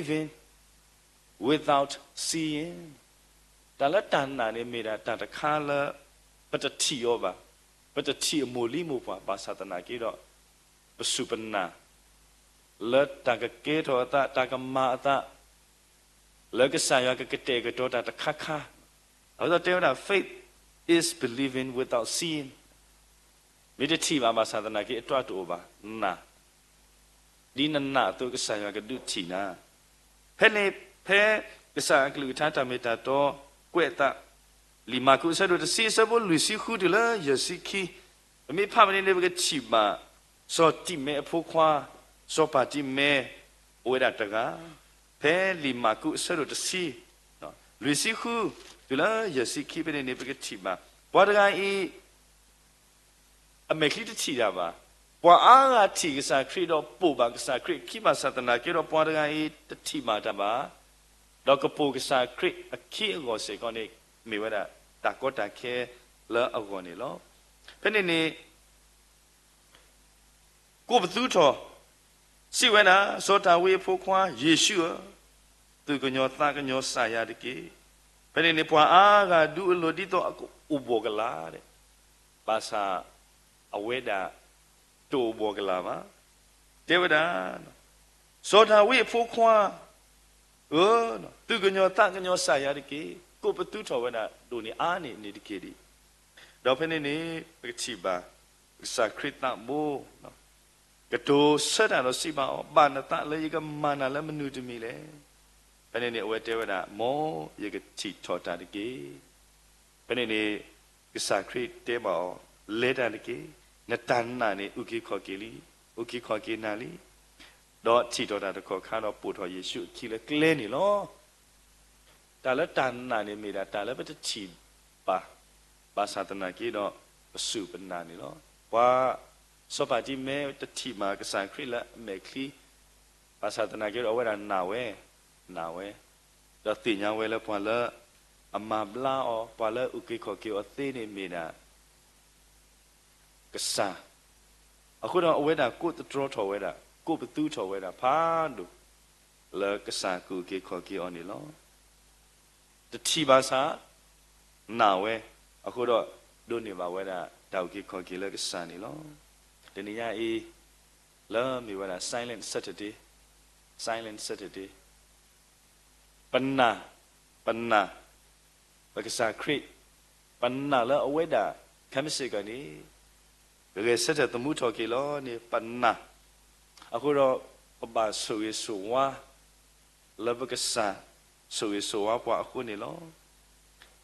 believing without seeing. တၢ်လၢတၢ်နာ်န့ၣ်မ့ၢ်ဒၣ်တၢ်တခါလၢ ပတထံၣ်အီၤဘၣ်, ပတထံၣ်အမိၢ်လံမိၢ်ပှၢ် ဘၣ်ဆၣ်သနာ်က့ဒီး ပစူၢ်ပနာ် လၢတၢ်ကကဲထီၣ်အသး တၢ်ကမၤအသး လၢကစၢ်ယွၤကကတဲာ်ကတီၤတၢ်တခါခါ, အဝဲသ့ၣ်တဲဝဲဒၣ် faith is believing without seeing. မ့ၢ်တထံၣ်ဘၣ် ဘၣ်ဆၣ်သနာ်က့ အတၢ်တအိၣ်ဘၣ်, နာ်, ဒ်နနာ်အသိး ကစၢ်ယွၤကဒုးထံၣ်နၤ. ဖဲန့ၣ် ဖဲကစၢ်အကလုၢ်ကထါတၢ်မ့ၢ်တၢ်တီကွဲးအသး, လံာ်မၢ်ကူးအဆၢဒိၣ်တဆံ အဆၢဖိလွံၢ်ဆံဃုတုၤလၢယဲၢ်ဆံခံ, ပမ့ၢ်ဖးဖဲန့ၣ်န့ၣ် ပကထံၣ်ဘၣ် စီၤတံၤမဲအဖိခွါ စီၤပၤတံၤမဲ အိၣ်ဝဲဒၣ်တဂၤ, ဖဲလံာ်မၢ်ကူးအဆၢဒိၣ်တဆံ လွံၢ်ဆံဃုတုၤလၢယဲၢ်ဆံခံဖဲန့ၣ်န့ၣ် ပကထံၣ်ဘၣ် ပှၤတဂၤအံၤ အမဲာ်ချံတထံၣ်တၢ်ဘၣ်. ပှၤအါဂၤထံၣ်ကစၢ်ခရံာ်ဒီးပိာ်ဘၣ်ကစၢ်ခရံာ်အခံ ဘၣ်ဆၣ်သနာ်က့ဒီးပှၤတဂၤအံၤတထံၣ်ဘၣ်တၢ်ဘၣ်, ဒီးကပိာ်ကစၢ်ခရံာ်အခံအဂီၢ်စ့ၢ်ကီးန့ၣ် မ့ၢ်ဝဲဒၣ်တၢ်ကီတၢ်ခဲလၢအဂီၢ်န့ၣ်လီၤ. ဖဲန့ၣ်န့ၣ် ကိးပသူထီၣ် စံးဝဲဒၣ်, စီၤဒၤဝံးအဖိခွါ ယ့ၣ်ၡူးဧၢ, သူၣ်ကညီၤသးကညီၤစၢ်ယၤတက့ၢ်. ဖဲန့ၣ်န့ၣ် ပှၤအါဂၤဒုးအလိၤဒ်သိးအကအိၣ်ဘှီၣ်ကလာ်, ဘၣ်ဆၣ်အဝဲဒၣ်တအိၣ်ဘှီၣ်ကလာ်ဘၣ်. တဲဝဲဒၣ်, စီၤဒၤဝံးအဖိခွါဧၢ, သူၣ်ကညီၤသးကညီၤစၢ်ယၤတက့ၢ်. ကိးပသူထီၣ်ဝဲဒၣ်ဒိၣ်န့ၢ်အါန့ၢ်န့ၣ်တက့ၢ်ဒံး. ဒီးဖဲန့ၣ်န့ၣ် ပကထံၣ်ဘၣ် ကစၢ်ခရံာ်သးဘိ ကတိၤဆၢတၢ်ဒီးစံးဘၣ်အီၤ, ဘၣ်နသးလၢယကမၤနၤလၢမနုၤတမံၤလဲၣ်. ဖဲန့ၣ်န့ၣ် အဝဲတဲဝဲဒၣ်, မ်ယကထံၣ်ထီၣ်တၢ်တက့ၢ်. ဖဲန့ၣ်န့ၣ် ကစၢ်ခရံာ်တဲဘၣ်အီၤ, လဲၤတၢ်တက့ၢ်. နတၢ်နာ်န့ၣ် အုၣ်က့ၤခီၣ်က့ၤလံ, အုၣ်က့ၤခီၣ်က့ၤနၤလံ. ဒီးထံၣ်ထီၣ်တၢ်တခီခါဒီး ပိာ်ထီၣ်ယ့ၣ်ၡူးအခံလၢကျဲန့ၣ်လီၤ. တၢ်လၢတၢ်နာ်န့ၣ်မ့ၢ်ဒၣ် တၢ်လၢပတထံၣ်ဘၣ်, ဘၣ်ဆၣ်သနာ်က့ဒီး ပစူၢ်ပနာ်န့ၣ်လီၤ. ပှၤစီၤပၤတံၤမဲတထံၣ်ဘၣ်ကစၢ်ခရံာ်လၢအမဲာ်ချံ, ဘၣ်ဆၣ်သနာ်က့ဒီး အဝဲဒၣ်နာ်ဝဲ, နာ်ဝဲ, ဒီးသ့ၣ်ညါဝဲလၢပှၤလၢအမၤဘျါအီၤ, ပှၤလၢအအုၣ်က့ၤခီၣ်က့ၤအီၤသ့န့ၣ်မ့ၢ်ဒၣ် ကစၢ်. အဃိဒီးအဝဲဒၣ်ကိးသတြီထီၣ်ဝဲဒၣ်, ကိးပသူထီၣ်ဝဲဒၣ်ဖးဒိၣ် လၢကစၢ်ကအုၣ်က့ၤခီၣ်က့ၤအီၤန့ၣ်လီၤ. တထံၣ်ဘၣ်ဆၣ် နာ်ဝဲ, အဃိဒီးဒိးန့ၢ်ဘၣ်ဝဲဒၣ်တၢ်အုၣ်က့ၤခီၣ်က့ၤလၢကစၢ်န့ၣ်လီၤ. တနံၤညါအံၤ လၢမ့ၢ်ဝဲဒၣ် Silent Saturday, Silent Saturday, ပနာ်, ပနာ်, ပကစၢ်ခရံာ်, ပနာ်လၢအဝဲဒၣ် ခဲမုၢ်ဆ့ၣ်ကီးန့ၣ် ကဂဲၤဆၢထၢၣ်သမူထီၣ်က့ၤလီၤန့ၣ် ပနာ်, အဃိဒီး ပဘၣ်ဆိၣ်ဂ့ၤဆိၣ်ဝါ လၢပကစၢ်ဆိၣ်ဂ့ၤဆိၣ်ဝါပှၤအဃိန့ၣ်လီၤ.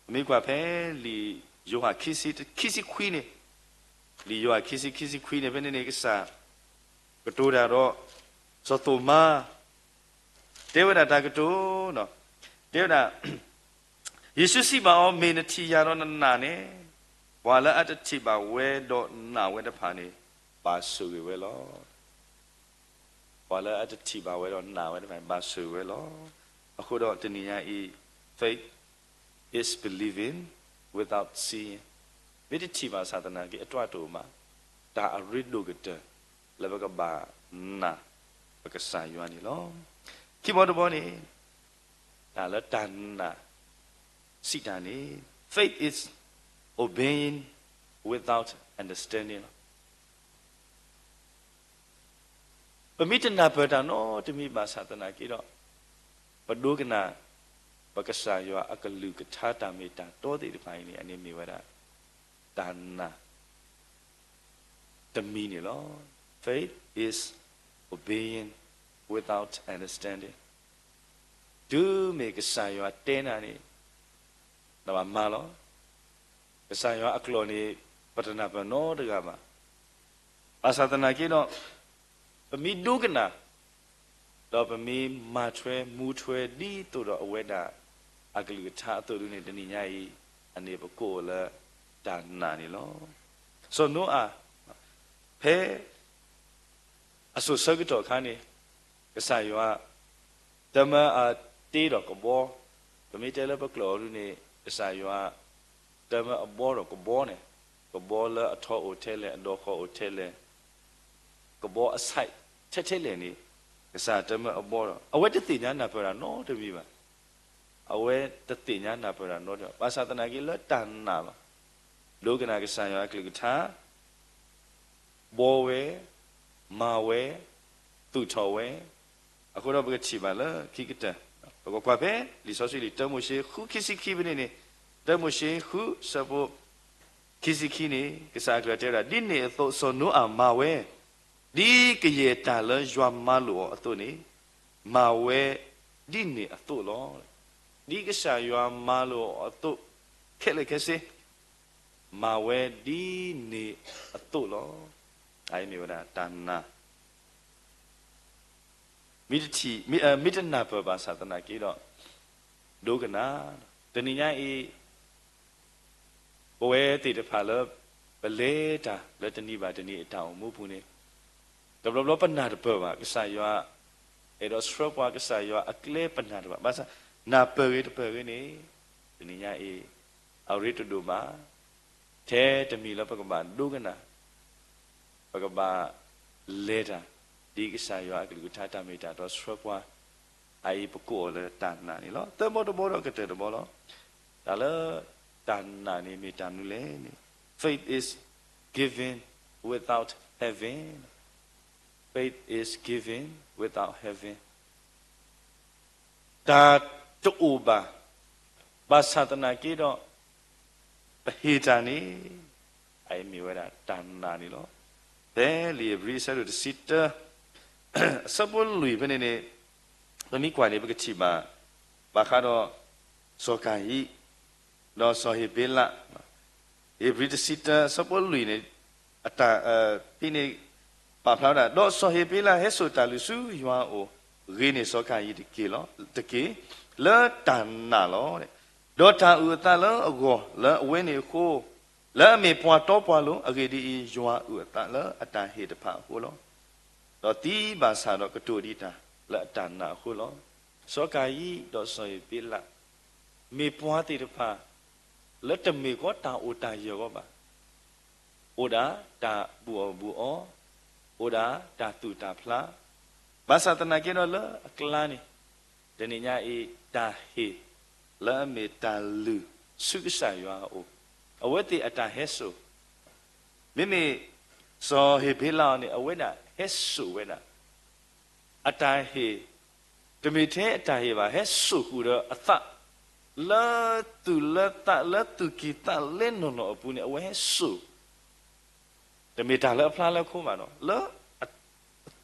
ပမ့ၢ်ကွၢ်ဖဲလံာ်ယိၤဟၣ်ခံဆံ, ခံဆံခွံန့ၣ်, လံာ်ယိၤဟၣ်ခံဆံခံဆံခွံန့ၣ် ဖဲန့ၣ်န့ၣ် ကစၢ်ကတိၤတၢ်ဒီး စီၤသိၤမါ တဲဝဲဒၣ်တၢ်ကတိၤ, တဲဝဲဒၣ်, ယ့ၣ်ၡူးစံးဘၣ်အီၤ, မ့ၢ်နထံၣ်ယၤဒီးနနာ်န့ၣ်, ပှၤလၢအတထံၣ်ဘၣ်ဝဲဒီးနာ်ဝဲတဖၣ်န့ၣ် ဘၣ်ဆိၣ်ဂ့ၤဝဲလီၤ. ပှၤလၢအတထံၣ်ဘၣ်ဝဲဒီးနာ်ဝဲတဖၣ်န့ၣ် ဘၣ်ဆိၣ်ဂ့ၤဝဲလီၤ. အဃိဒီးတနံၤညါအံၤ faith is believing without seeing. မ့ၢ်တထံၣ်ဘၣ်ဆၣ်သနာ်က့ အတၢ်တအိၣ်ဘၣ်, တၢ်အရ့ဒိၣ်ကတၢၢ် လၢပကဘၣ်နာ်ပကစၢ်ယွၤန့ၣ်လီၤ. ခံဘီတဘီန့ၣ် တၢ်လၢတၢ်နာ် စံးတၢ်န့ၣ် faith is obeying without understanding လီၤ. ပမ့ၢ်တနၢ်ပၢၢ်တၢ်နီတမံၤဘၣ်ဆၣ်သနာ်က့ဒီး ပဒိကနၣ် ပကစၢ်ယွၤအကလုၢ်ကထါတၢ်မ့ၢ်တၢ်တီသ့ၣ်တဖၣ်အံၤန့ၣ် အန့ၣ်မ့ၢ်ဝဲဒၣ် တၢ်နာ် တမံၤန့ၣ်လီၤ. Faith is obeying without understanding. တုၤမ့ၢ်ကစၢ်ယွၤတဲနၤန့ၣ် နဘၣ်မၤလီၤ. ကစၢ်ယွၤအကျိာ်န့ၣ် ပတနၢ်ပၢၢ်နီတဂၤဘၣ်. ဘၣ်ဆၣ်သနာ်က့ဒီး ပမ့ၢ်ဒိကနၣ် ဒီးပမ့ၢ်မၤထွဲမူထွဲဒ်သိးဒီးအဝဲဒၣ်အကလုၢ်ကထါအသိးဒုန့ၣ် တနံၤညါအံၤ အန့ၣ်ပကိးလၢတၢ်နာ်န့ၣ်လီၤ. စီၤနိအၤ ဖဲအစိၤဆၢကတီၢ်အခါန့ၣ် ကစၢ်ယွၤ တမၢအတ့ဒီးကဘီ, ပမ့ၢ်တဲလၢပကျိာ်အီၤဒုန့ၣ် ကစၢ်ယွၤ တမၢအဘီဒီးကဘီန့ၣ်, ကဘီလၢအထီအိၣ်ထဲလဲၣ်, အဒီဃီအိၣ်ထဲလဲၣ်, ကဘီအ size ထဲထဲလဲၣ်န့ၣ် က ကစၢ်တမၢအဘီဒီး အဝဲတသ့ၣ်ညါနၢ်ပၢၢ်တၢ်နီတမံၤဘၣ်. အဝဲတသ့ၣ်ညါနၢ်ပၢၢ်တၢ်နီတမံၤဘၣ်. ဘၣ်ဆၣ်သနာ်က့လၢတၢ်နာ်လီၤ. ဒိကနၣ်ကစၢ်ယွၤအကလုၢ်ကထါ ဘှီဝဲ, မၤဝဲ, သူၣ်ထီၣ်ဝဲ. အဃိဒီးပကထံၣ်ဘၣ်လၢခံကတၢၢ်, ပကကွၢ်ဖဲလံာ်စီဆှံလံာ် တၢမိၤၡ့ ဃုခံဆံခံဖဲန့ၣ်န့ၣ်, တၢမိၤၡ့ဃု ဆၢဖိခံဆံခံန့ၣ် ကစၢ်အကလုၢ်တဲဝဲဒၣ်, ဒ်န့ၣ်အသိးစီၤနိအၤမၤဝဲ, ဒ်ကယဲၢ်တၢ်လၢယွၤမၤလိာ်အီၤအသိးန့ၣ်, မၤဝဲဒ်န့ၣ်အသိးလီၤ. ဒ်ကစၢ်ယွၤမၤလိာ်အီၤအသိး ခဲလၢာ်ခဲဆ့ မၤဝဲဒ်န့ၣ်အသိးလီၤ. အအံၤမ့ၢ်ဝဲဒၣ်တၢ်နာ်, မ့ၢ်တထံၣ်, မ့ၢ်, မ့ၢ်တနၢ်ပၢၢ်ဘၣ်ဆၣ်သနာ်က့ဒီး ဒိကနၣ်, တနံၤညါအံၤ ပဝဲသ့ၣ်တဖၣ်လၢ ပလဲၤတၢ်လၢတနံၤဘၣ်တနံၤအတၢ်အိၣ်မူပူၤန့ၣ်, တဘျီဘျီပနၢ်တပၢၢ်ဘၣ် ကစၢ်ယွၤ အဲၣ်ဒိးဆှၢပှၤ ကစၢ်ယွၤအကျဲပနၢ်တပၢၢ်ဘၣ်ဆၣ်, နၢ်ပၢၢ်ဂ့ၤတပၢၢ်ဂ့ၤန့ၣ်, တနံၤညါအံၤ အရ့တဒိၣ်ဘၣ်. ထဲတမံၤလၢပကဘၣ်ဒိကနၣ်, ပကဘၣ်လဲၤတၢ် ဒ်ကစၢ်ယွၤအကလုၢ်ကထါတၢ်မ့ၢ်တၢ်တီဆှၢပှၤ, အအံၤပကိးအီၤလၢတၢ်နာ်န့ၣ်လီၤ. သၢဘီတဘီဒီးကတၢၢ်တဘီလီၤ. တၢ်လၢတၢ်နာ်န့ၣ်မ့ၢ်တၢ်မနုၤလဲၣ်န့ၣ်, faith is giving without having, faith is giving without having, တၢ်တအိၣ်ဘၣ်, ဘၣ်ဆၣ်သနာ်က့ဒီး ပဟ့ၣ်တၢ်န့ၣ်, အအံၤမ့ၢ်ဝဲဒၣ်တၢ်နာ်န့ၣ်လီၤ. ဖဲလံာ်ဧ့ၤဘြံၤအဆၢဒိၣ်တဆံတၢ အဆၢဖိလွံၢ်ဖဲန့ၣ်န့ၣ်, ပမ့ၢ်ကွၢ်န့ၣ် ပကထံၣ်ဘၣ် ဘၣ်ဃးဒီး စီၤကၤယံၣ် ဒီးစီၤဟ့းဘ့လး, ဧ့ၤဘြံၤတဆံတၢ အဆၢဖိလွံၢ်န့ၣ်, အတၢ်, ဖဲန့ၣ် ပာ်ဖျါဝဲဒၣ်, ဒီးစီၤဟ့းဘ့လးဟဲစိာ်တၢ်လုၢ်ဆူယွၤအအိၣ်, ဂ့ၤန့ၢ်စီၤကၤယံၣ်တက့ၢ်လီၤ, တက့ၢ်, လၢတၢ်နာ်လီၤ. ဒီးတၢ်အုၣ်အသးလၢအဂီၢ်လၢအဝဲန့ၣ်အဃိ, လၢအမ့ၢ်ပှၤတီပှၤလိၤ, အဂ့ၢ်ဒ်အံၤ, ယွၤအုၣ်အသးလၢအတၢ်ဟ့ၣ်တဖၣ်အဃိလီၤ. ဒီးသံဘၣ်ဆၣ်ဒီးကတိၤဒံးတၢ်လၢအတၢ်နာ်အဃိလီၤ. စီၤကၤယံၣ်ဒီးစီၤဟ့းဘ့လး မ့ၢ်ပှၤသ့ၣ်တဖၣ် လၢတမ့ၢ်ကီတၢ်အိၣ်တၢ်ယၢၤကီးဘၣ်. အိၣ်ဒၣ်တၢ်ဘူးအီၣ်ဘူးအီ, အိၣ်ဒၣ်တၢ်သူၣ်တၢ်ဖျး, ဘၣ်ဆၣ်သနာ်က့ဒီးလၢအကျါန့ၣ်, တနံၤညါအံၤ တၢ်ဟ့ၣ်လၢအမ့ၢ်တၢ်လုၢ်ဆူကစၢ်ယွၤအအိၣ်, အဝဲသ့ၣ်အတၢ်ဟဲစိာ်, မ့မ့ၢ်စီၤဟ့းဘ့လးအီၤန့ၣ် အဝဲဒၣ်ဟဲစိာ်ဝဲဒၣ် အတၢ်ဟ့ၣ်, တမ့ၢ်ထဲအတၢ်ဟ့ၣ်ဘၣ်, ဟဲစိာ်ဃုာ်ဒီးအသး, လၢသူၣ်လၢသး လၢသူၣ်ကံၢ်သးလဲနီၢ်နီၢ်အပူၤန့ၣ် အဝဲဟဲစိာ်, တမ့ၢ်တၢ်လၢအဖျါလၢအခိဘၣ်နီၤ, လၢအ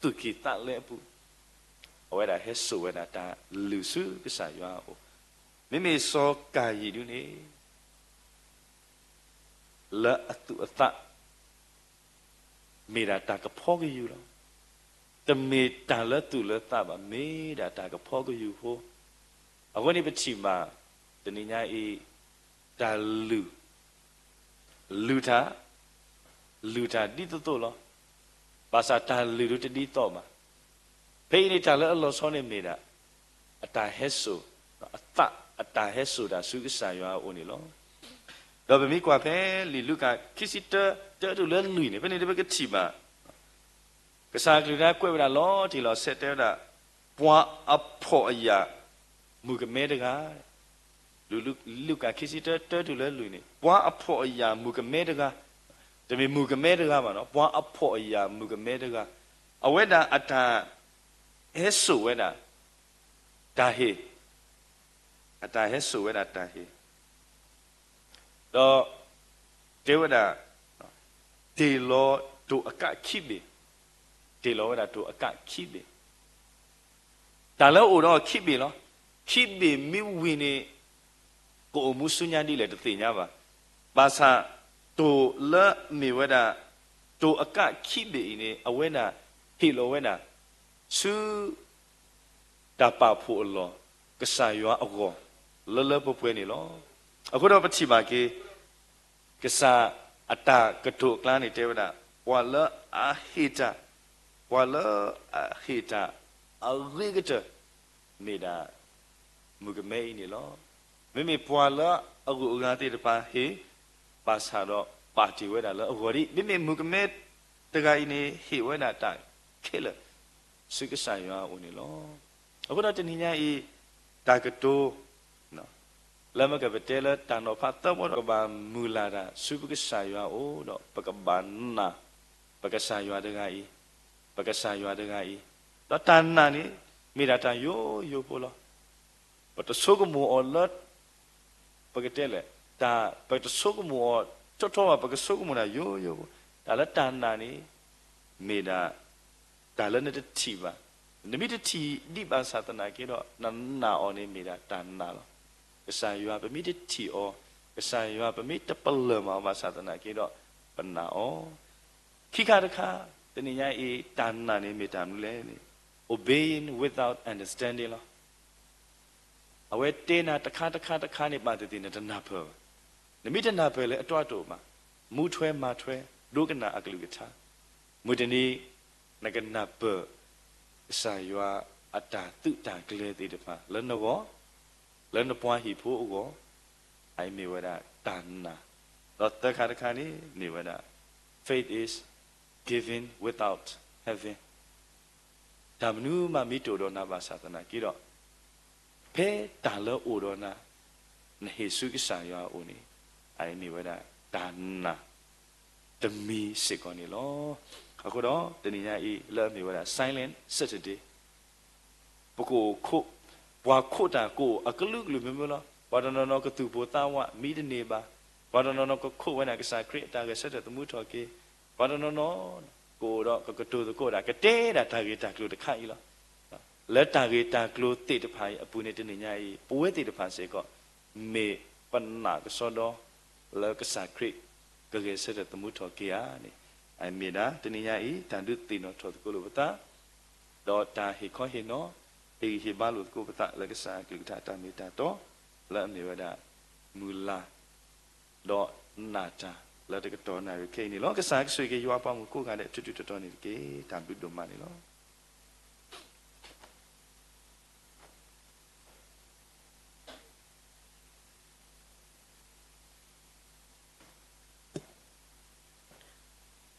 သူၣ်ကံၢ်သးလဲအပူၤ, အဝဲဒၣ်ဟဲစိာ်ဝဲဒၣ်တၢ်လုၢ်ဆူကစၢ်ယွၤအအိၣ်, မ့မ့ၢ်စီၤကၤယံၣ်ဒုန့ၣ် လၢအသူၣ်အသး မ့ၢ်ဒၣ်တၢ်ကဖီကယူၤလီၤ. တမ့ၢ်တၢ်လၢသူၣ်လၢသးဘၣ်, မ့ၢ်ဒၣ်တၢ်ကဖီကယူၤဖိ. အဃိန့ၣ်ပထံၣ်ဘၣ် တနံၤညါအံၤ တၢ်လုၢ်, လုၢ်တၢ်, လုၢ်တၢ်ဒ်သိးသိးလီၤ. ဘၣ်ဆၣ်တၢ်လုၢ်ဒုတဒ်သိးဘၣ်. ဖဲအံၤန့ၣ် တၢ်လၢအလီၤဆီန့ၣ်မ့ၢ်ဒၣ် အတၢ်ဟဲစိာ်, အသး, အတၢ်ဟဲစိာ်တၢ်ဆူကစၢ်ယွၤအအိၣ်န့ၣ်လီၤ. ဒီးပမ့ၢ်ကွၢ်ဖဲလံာ်လူၤကၣ်ခံဆံတၢ တၢတုၤလၢလွံၢ်န့ၣ် ဖဲန့ၣ်ပကထံၣ်ဘၣ် ကစၢ်အကလုၢ်ကထါကွဲးဝဲဒၣ်လီၤတံၢ်လီၤဆဲး တဲဝဲဒၣ်, ပှၤအဖှီၣ်အယာ်မုၣ်ကမဲတဂၤ, လူၤ, လူၤကၣ်ခံဆံတၢ တၢတုၤလၢလွံၢ်န့ၣ် ပှၤအဖှီၣ်အယာ်မုၣ်ကမဲတဂၤ, တမ့ၢ်မုၣ်ကမဲတဂၤဘၣ်နီၤ, ပှၤအဖှီၣ်အယာ်မုၣ်ကမဲတဂၤ, အဝဲဒၣ်အတၢ်ဟဲစိာ်ဝဲဒၣ် တၢ်ဟ့ၣ်, အတၢ်ဟဲစိာ်ဝဲဒၣ်တၢ်ဟ့ၣ် ဒီးတဲဝဲဒၣ်, တ့ၢ်လီၤတိၢ်အကးခံဘ့ၣ်, တ့ၢ်လီၤဝဲဒၣ်တိၢ်အကးခံဘ့ၣ်, တၢ်လၢအအိၣ်ဒီးခံဘ့ၣ်လီၤ. ခံဘ့ၣ်မ့ၢ်ဝံၤန့ၣ် ကအိၣ်မူဆူညါဒ်လဲၣ်တသ့ၣ်ညါဘၣ်. ဘၣ်ဆၣ်တိၢ်လၢမ့ၢ်ဝဲဒၣ် တိၢ်အကးခံဘ့ၣ်အံၤန့ၣ် အဝဲဒၣ်ဟ့ၣ်လီၤဝဲဒၣ် ဆူ တၢ်ပာ်ဖှိၣ်အလီၢ် ကစၢ်ယွၤအဂီၢ် လၢလၢပှဲၤပှဲၤန့ၣ်လီၤ. အဃိဒီးပထံၣ်ဘၣ်က့ၤ ကစၢ်အတၢ်ကတိၤအကျါန့ၣ်တဲဝဲဒၣ် ပှၤလၢအဟ့ၣ်တၢ်, ပှၤလၢအဟ့ၣ်တၢ်အဂ့ၤကတၢၢ် မ့ၢ်ဒၣ် မုၣ်ကမဲအံၤန့ၣ်လီၤ. မ့မ့ၢ်ပှၤလၢအဂုၤအဂၤသ့ၣ်တဖၣ်ဟ့ၣ် ဘၣ်ဆၣ်ဒီးပာ်တ့ၢ်ဝဲဒၣ်လၢအဂီၢ်ဒ်အံၤ, မ့မ့ၢ်မုၣ်ကမဲတဂၤအံၤန့ၣ် ဟ့ၣ်ဝဲဒၣ်တၢ်ခဲလၢာ် ဆူကစၢ်ယွၤအအိၣ်န့ၣ်လီၤ. အဃိဒီးတနံၤညါအံၤ တၢ်ကတိၤ လၢမ့ၢ်ကပတဲလၢတၢ်နီၤဖးသၢဘီဒီး ကဘၣ်မုၢ်လၢ်တၢ်ဆူပကစၢ်ယွၤအအိၣ်ဒီး ပကဘၣ်နာ် ပကစၢ်ယွၤတဂၤအံၤ, ပကစၢ်ယွၤတဂၤအံၤ, ဒီးတၢ်နာ်န့ၣ် မ့ၢ်ဒၣ်တၢ်ယိယိဖိလီၤ. ပတဆိကမိၣ်အီၤလၢ ပကတဲလဲၣ်, တၢ် ပတဆိကမိၣ်အီၤထီထီဘၣ်, ပကဆိကမိၣ်တၢ်ယိယိဖိ, တၢ်လၢတၢ်နာ်န့ၣ် မ့ၢ်ဒၣ် တၢ်လၢနတထံၣ်ဘၣ်, နမ့ၢ်တထံၣ်ဒံးဘၣ်ဆၣ်သနာ်က့ဒီး နနာ်အီၤန့ၣ်မ့ၢ်ဒၣ်တၢ်နာ်လီၤ. ကစၢ်ယွၤပမ့ၢ်တထံၣ်အီၤ, ကစၢ်ယွၤပမ့ၢ်တပလၢၢ်မၤအီၤဘၣ်ဆၣ်သနာ်က့ဒီး ပနာ်အီၤ. ခံခါတခါ တနံၤညါအံၤ တၢ်နာ်န့ၣ်မ့ၢ်တၢ်မနုၤလဲၣ်န့ၣ် obeying without understanding လီၤ. အဝဲတဲနၤတခါတခါတခါန့ၣ် ဘၣ်သ့ၣ်သ့ၣ်နတနၢ်ပၢၢ်ဘၣ်. နမ့ၢ်တနၢ်ပၢၢ်လၢအတီအတိာ်ဘၣ်, မူထွဲမၤထွဲ ဒိကနၣ်အကလုၢ်ကထါ, မုၢ်တနံၤ နကနၢ်ပၢၢ် ကစၢ်ယွၤအတၢ်သုးတၢ်ကျဲၤသ့ၣ်တဖၣ် လၢနဂီၢ်, လၢနပှၤဟံၣ်ဖိအဂီၢ်, အအံၤမ့ၢ်ဝဲဒၣ်တၢ်နာ်, ဒီးသၢခါတခါန့ၣ် မ့ၢ်ဝဲဒၣ် faith is giving without having တၢ်မနုၤမးမ့ၢ်တအိၣ်ဒီးနၤဘၣ်ဆၣ်သနာ်က့ဒီး ဖဲတၢ်လၢအိၣ်ဒီးနၤ နဟ့ၣ်ဆူကစၢ်ယွၤအအိၣ်န့ၣ် အအံၤမ့ၢ်ဝဲဒၣ်တၢ်နာ်တမံၤစ့ၢ်ကီးန့ၣ်လီၤ. အဃိဒီးတနံၤညါအံၤ လၢအမ့ၢ်ဝဲဒၣ် silent Saturday ပကအိၣ်ခိး, ပှၤခိးတၢ်ကအိၣ်အကလုာ်ကလုာ်မ့ၢ်မ့ၢ်လီၤ. ပှၤတနီၤနီၤကသူၣ်ပိၢ်သးဝးမံတန့ၢ်ဘၣ်, ပှၤတနီၤနီၤကခိးဝဲဒၣ်ကစၢ်ခရံာ်အတၢ်ဂဲၤဆၢထၢၣ်သမူထီၣ်က့ၤ, ပှၤတနီၤနီၤ ကအိၣ်ဒီးကကတိၤသကိးဒၣ် ကတဲဒၣ်တၢ်ဂ့ၢ်တၢ်ကျိၤတခါအံၤလီၤ. လၢတၢ်ဂ့ၢ်တၢ်ကျိၤသ့ၣ်တဖၣ်အံၤအပူၤန့ၣ် တနံၤညါအံၤ ပဝဲသ့ၣ်တဖၣ်စ့ၢ်ကီး မ့ၢ်ပနာ်ကစီဒီ လၢကစၢ်ခရံာ်ကဂဲၤဆၢထၢၣ်သမူထီၣ်က့ၤဧါန့ၣ်, အမ့ၢ်ဒၣ်တနံၤညါအံၤ တၢ်ဒုးသ့ၣ်နီၣ်ထီၣ်သကိးလိာ်ပသး, ဒီးတၢ်ဟ့ၣ်ခီဟ့ၣ်နီၤ, ဟ့ၣ်ဂံၢ်ဟ့ၣ်ဘါလိာ်သကိးပသးလၢကစၢ်အကလုၢ်ကထါတၢ်မ့ၢ်တၢ်တီ, လၢအမ့ၢ်ဝဲဒၣ် မုၢ်လၢ် ဒီးနာ်တၢ်လၢတကတီၢ်နၣ်ရံၣ်ခဲအံၤန့ၣ်လီၤ. ကစၢ်ကဆိၣ်ဂ့ၤက့ၤယွၤပှၤမုၣ်ကိးဂၤဒဲး ထူထူတီတီန့ၣ်တက့ၢ်. တၢ်ဘျုးဒိၣ်မးန့ၣ်လီၤ.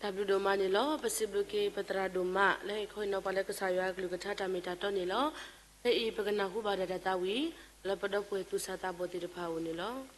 တၢ်ဘျုးဒိၣ်မးန့ၣ်လီၤ. ပစံးဘျုးက့ၤပသရၣ်ဒိၣ်မး လၢဟ့ၣ်ခီဟ့ၣ်နီၤပှၤလၢကစၢ်ယွၤအကလုၢ်ကထါတၢ်မ့ၢ်တၢ်တီန့ၣ်လီၤ. ခဲအံၤပကနၢ်ဟူဘၣ်ဒၣ်တၢ်သးဝံၣ် လၢပဒီပုၢ်ဝဲၢ်သူၣ်စၢ်သးဘီၣ်သ့ၣ်တဖၣ်အအိၣ်န့ၣ်လီၤ.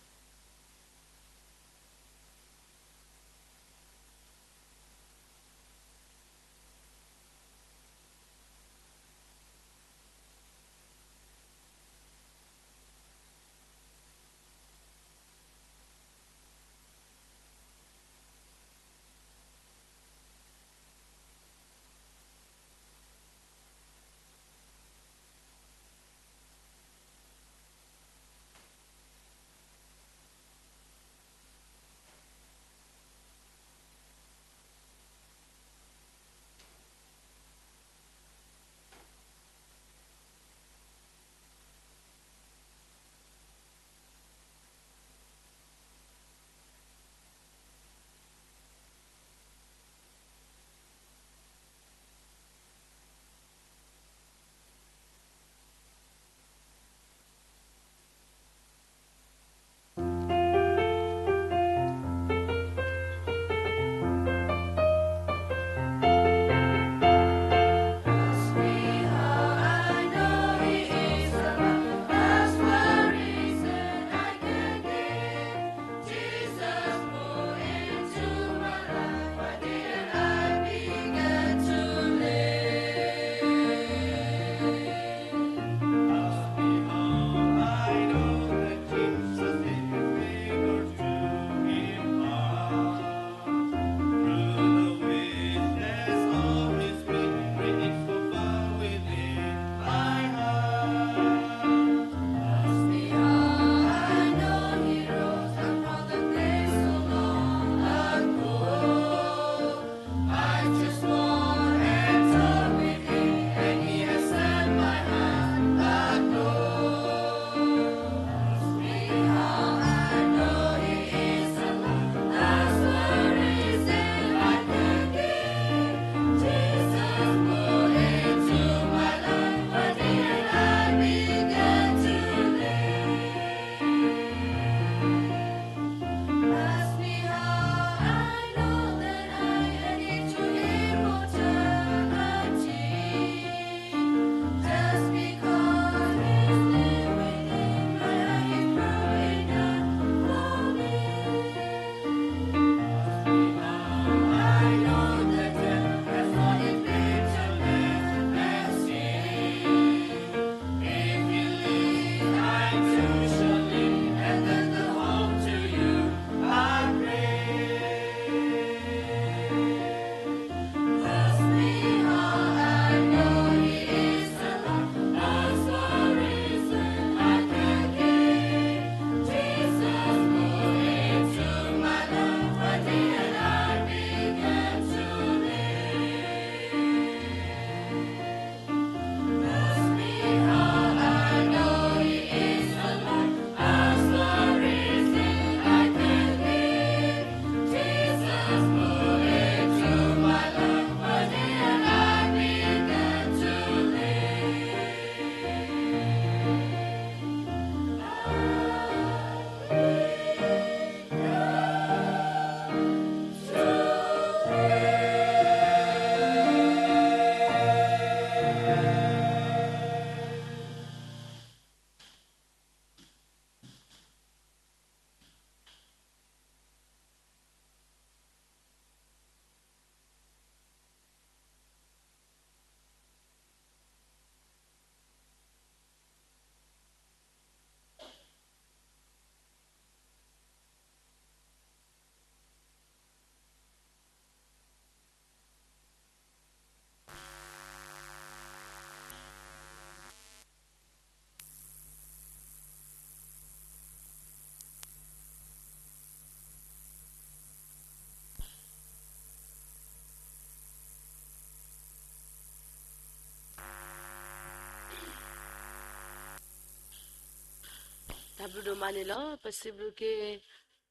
ဘျုးဒိၣ်မးန့ၣ်လီၤ. ပစံးဘျုးက့ၤ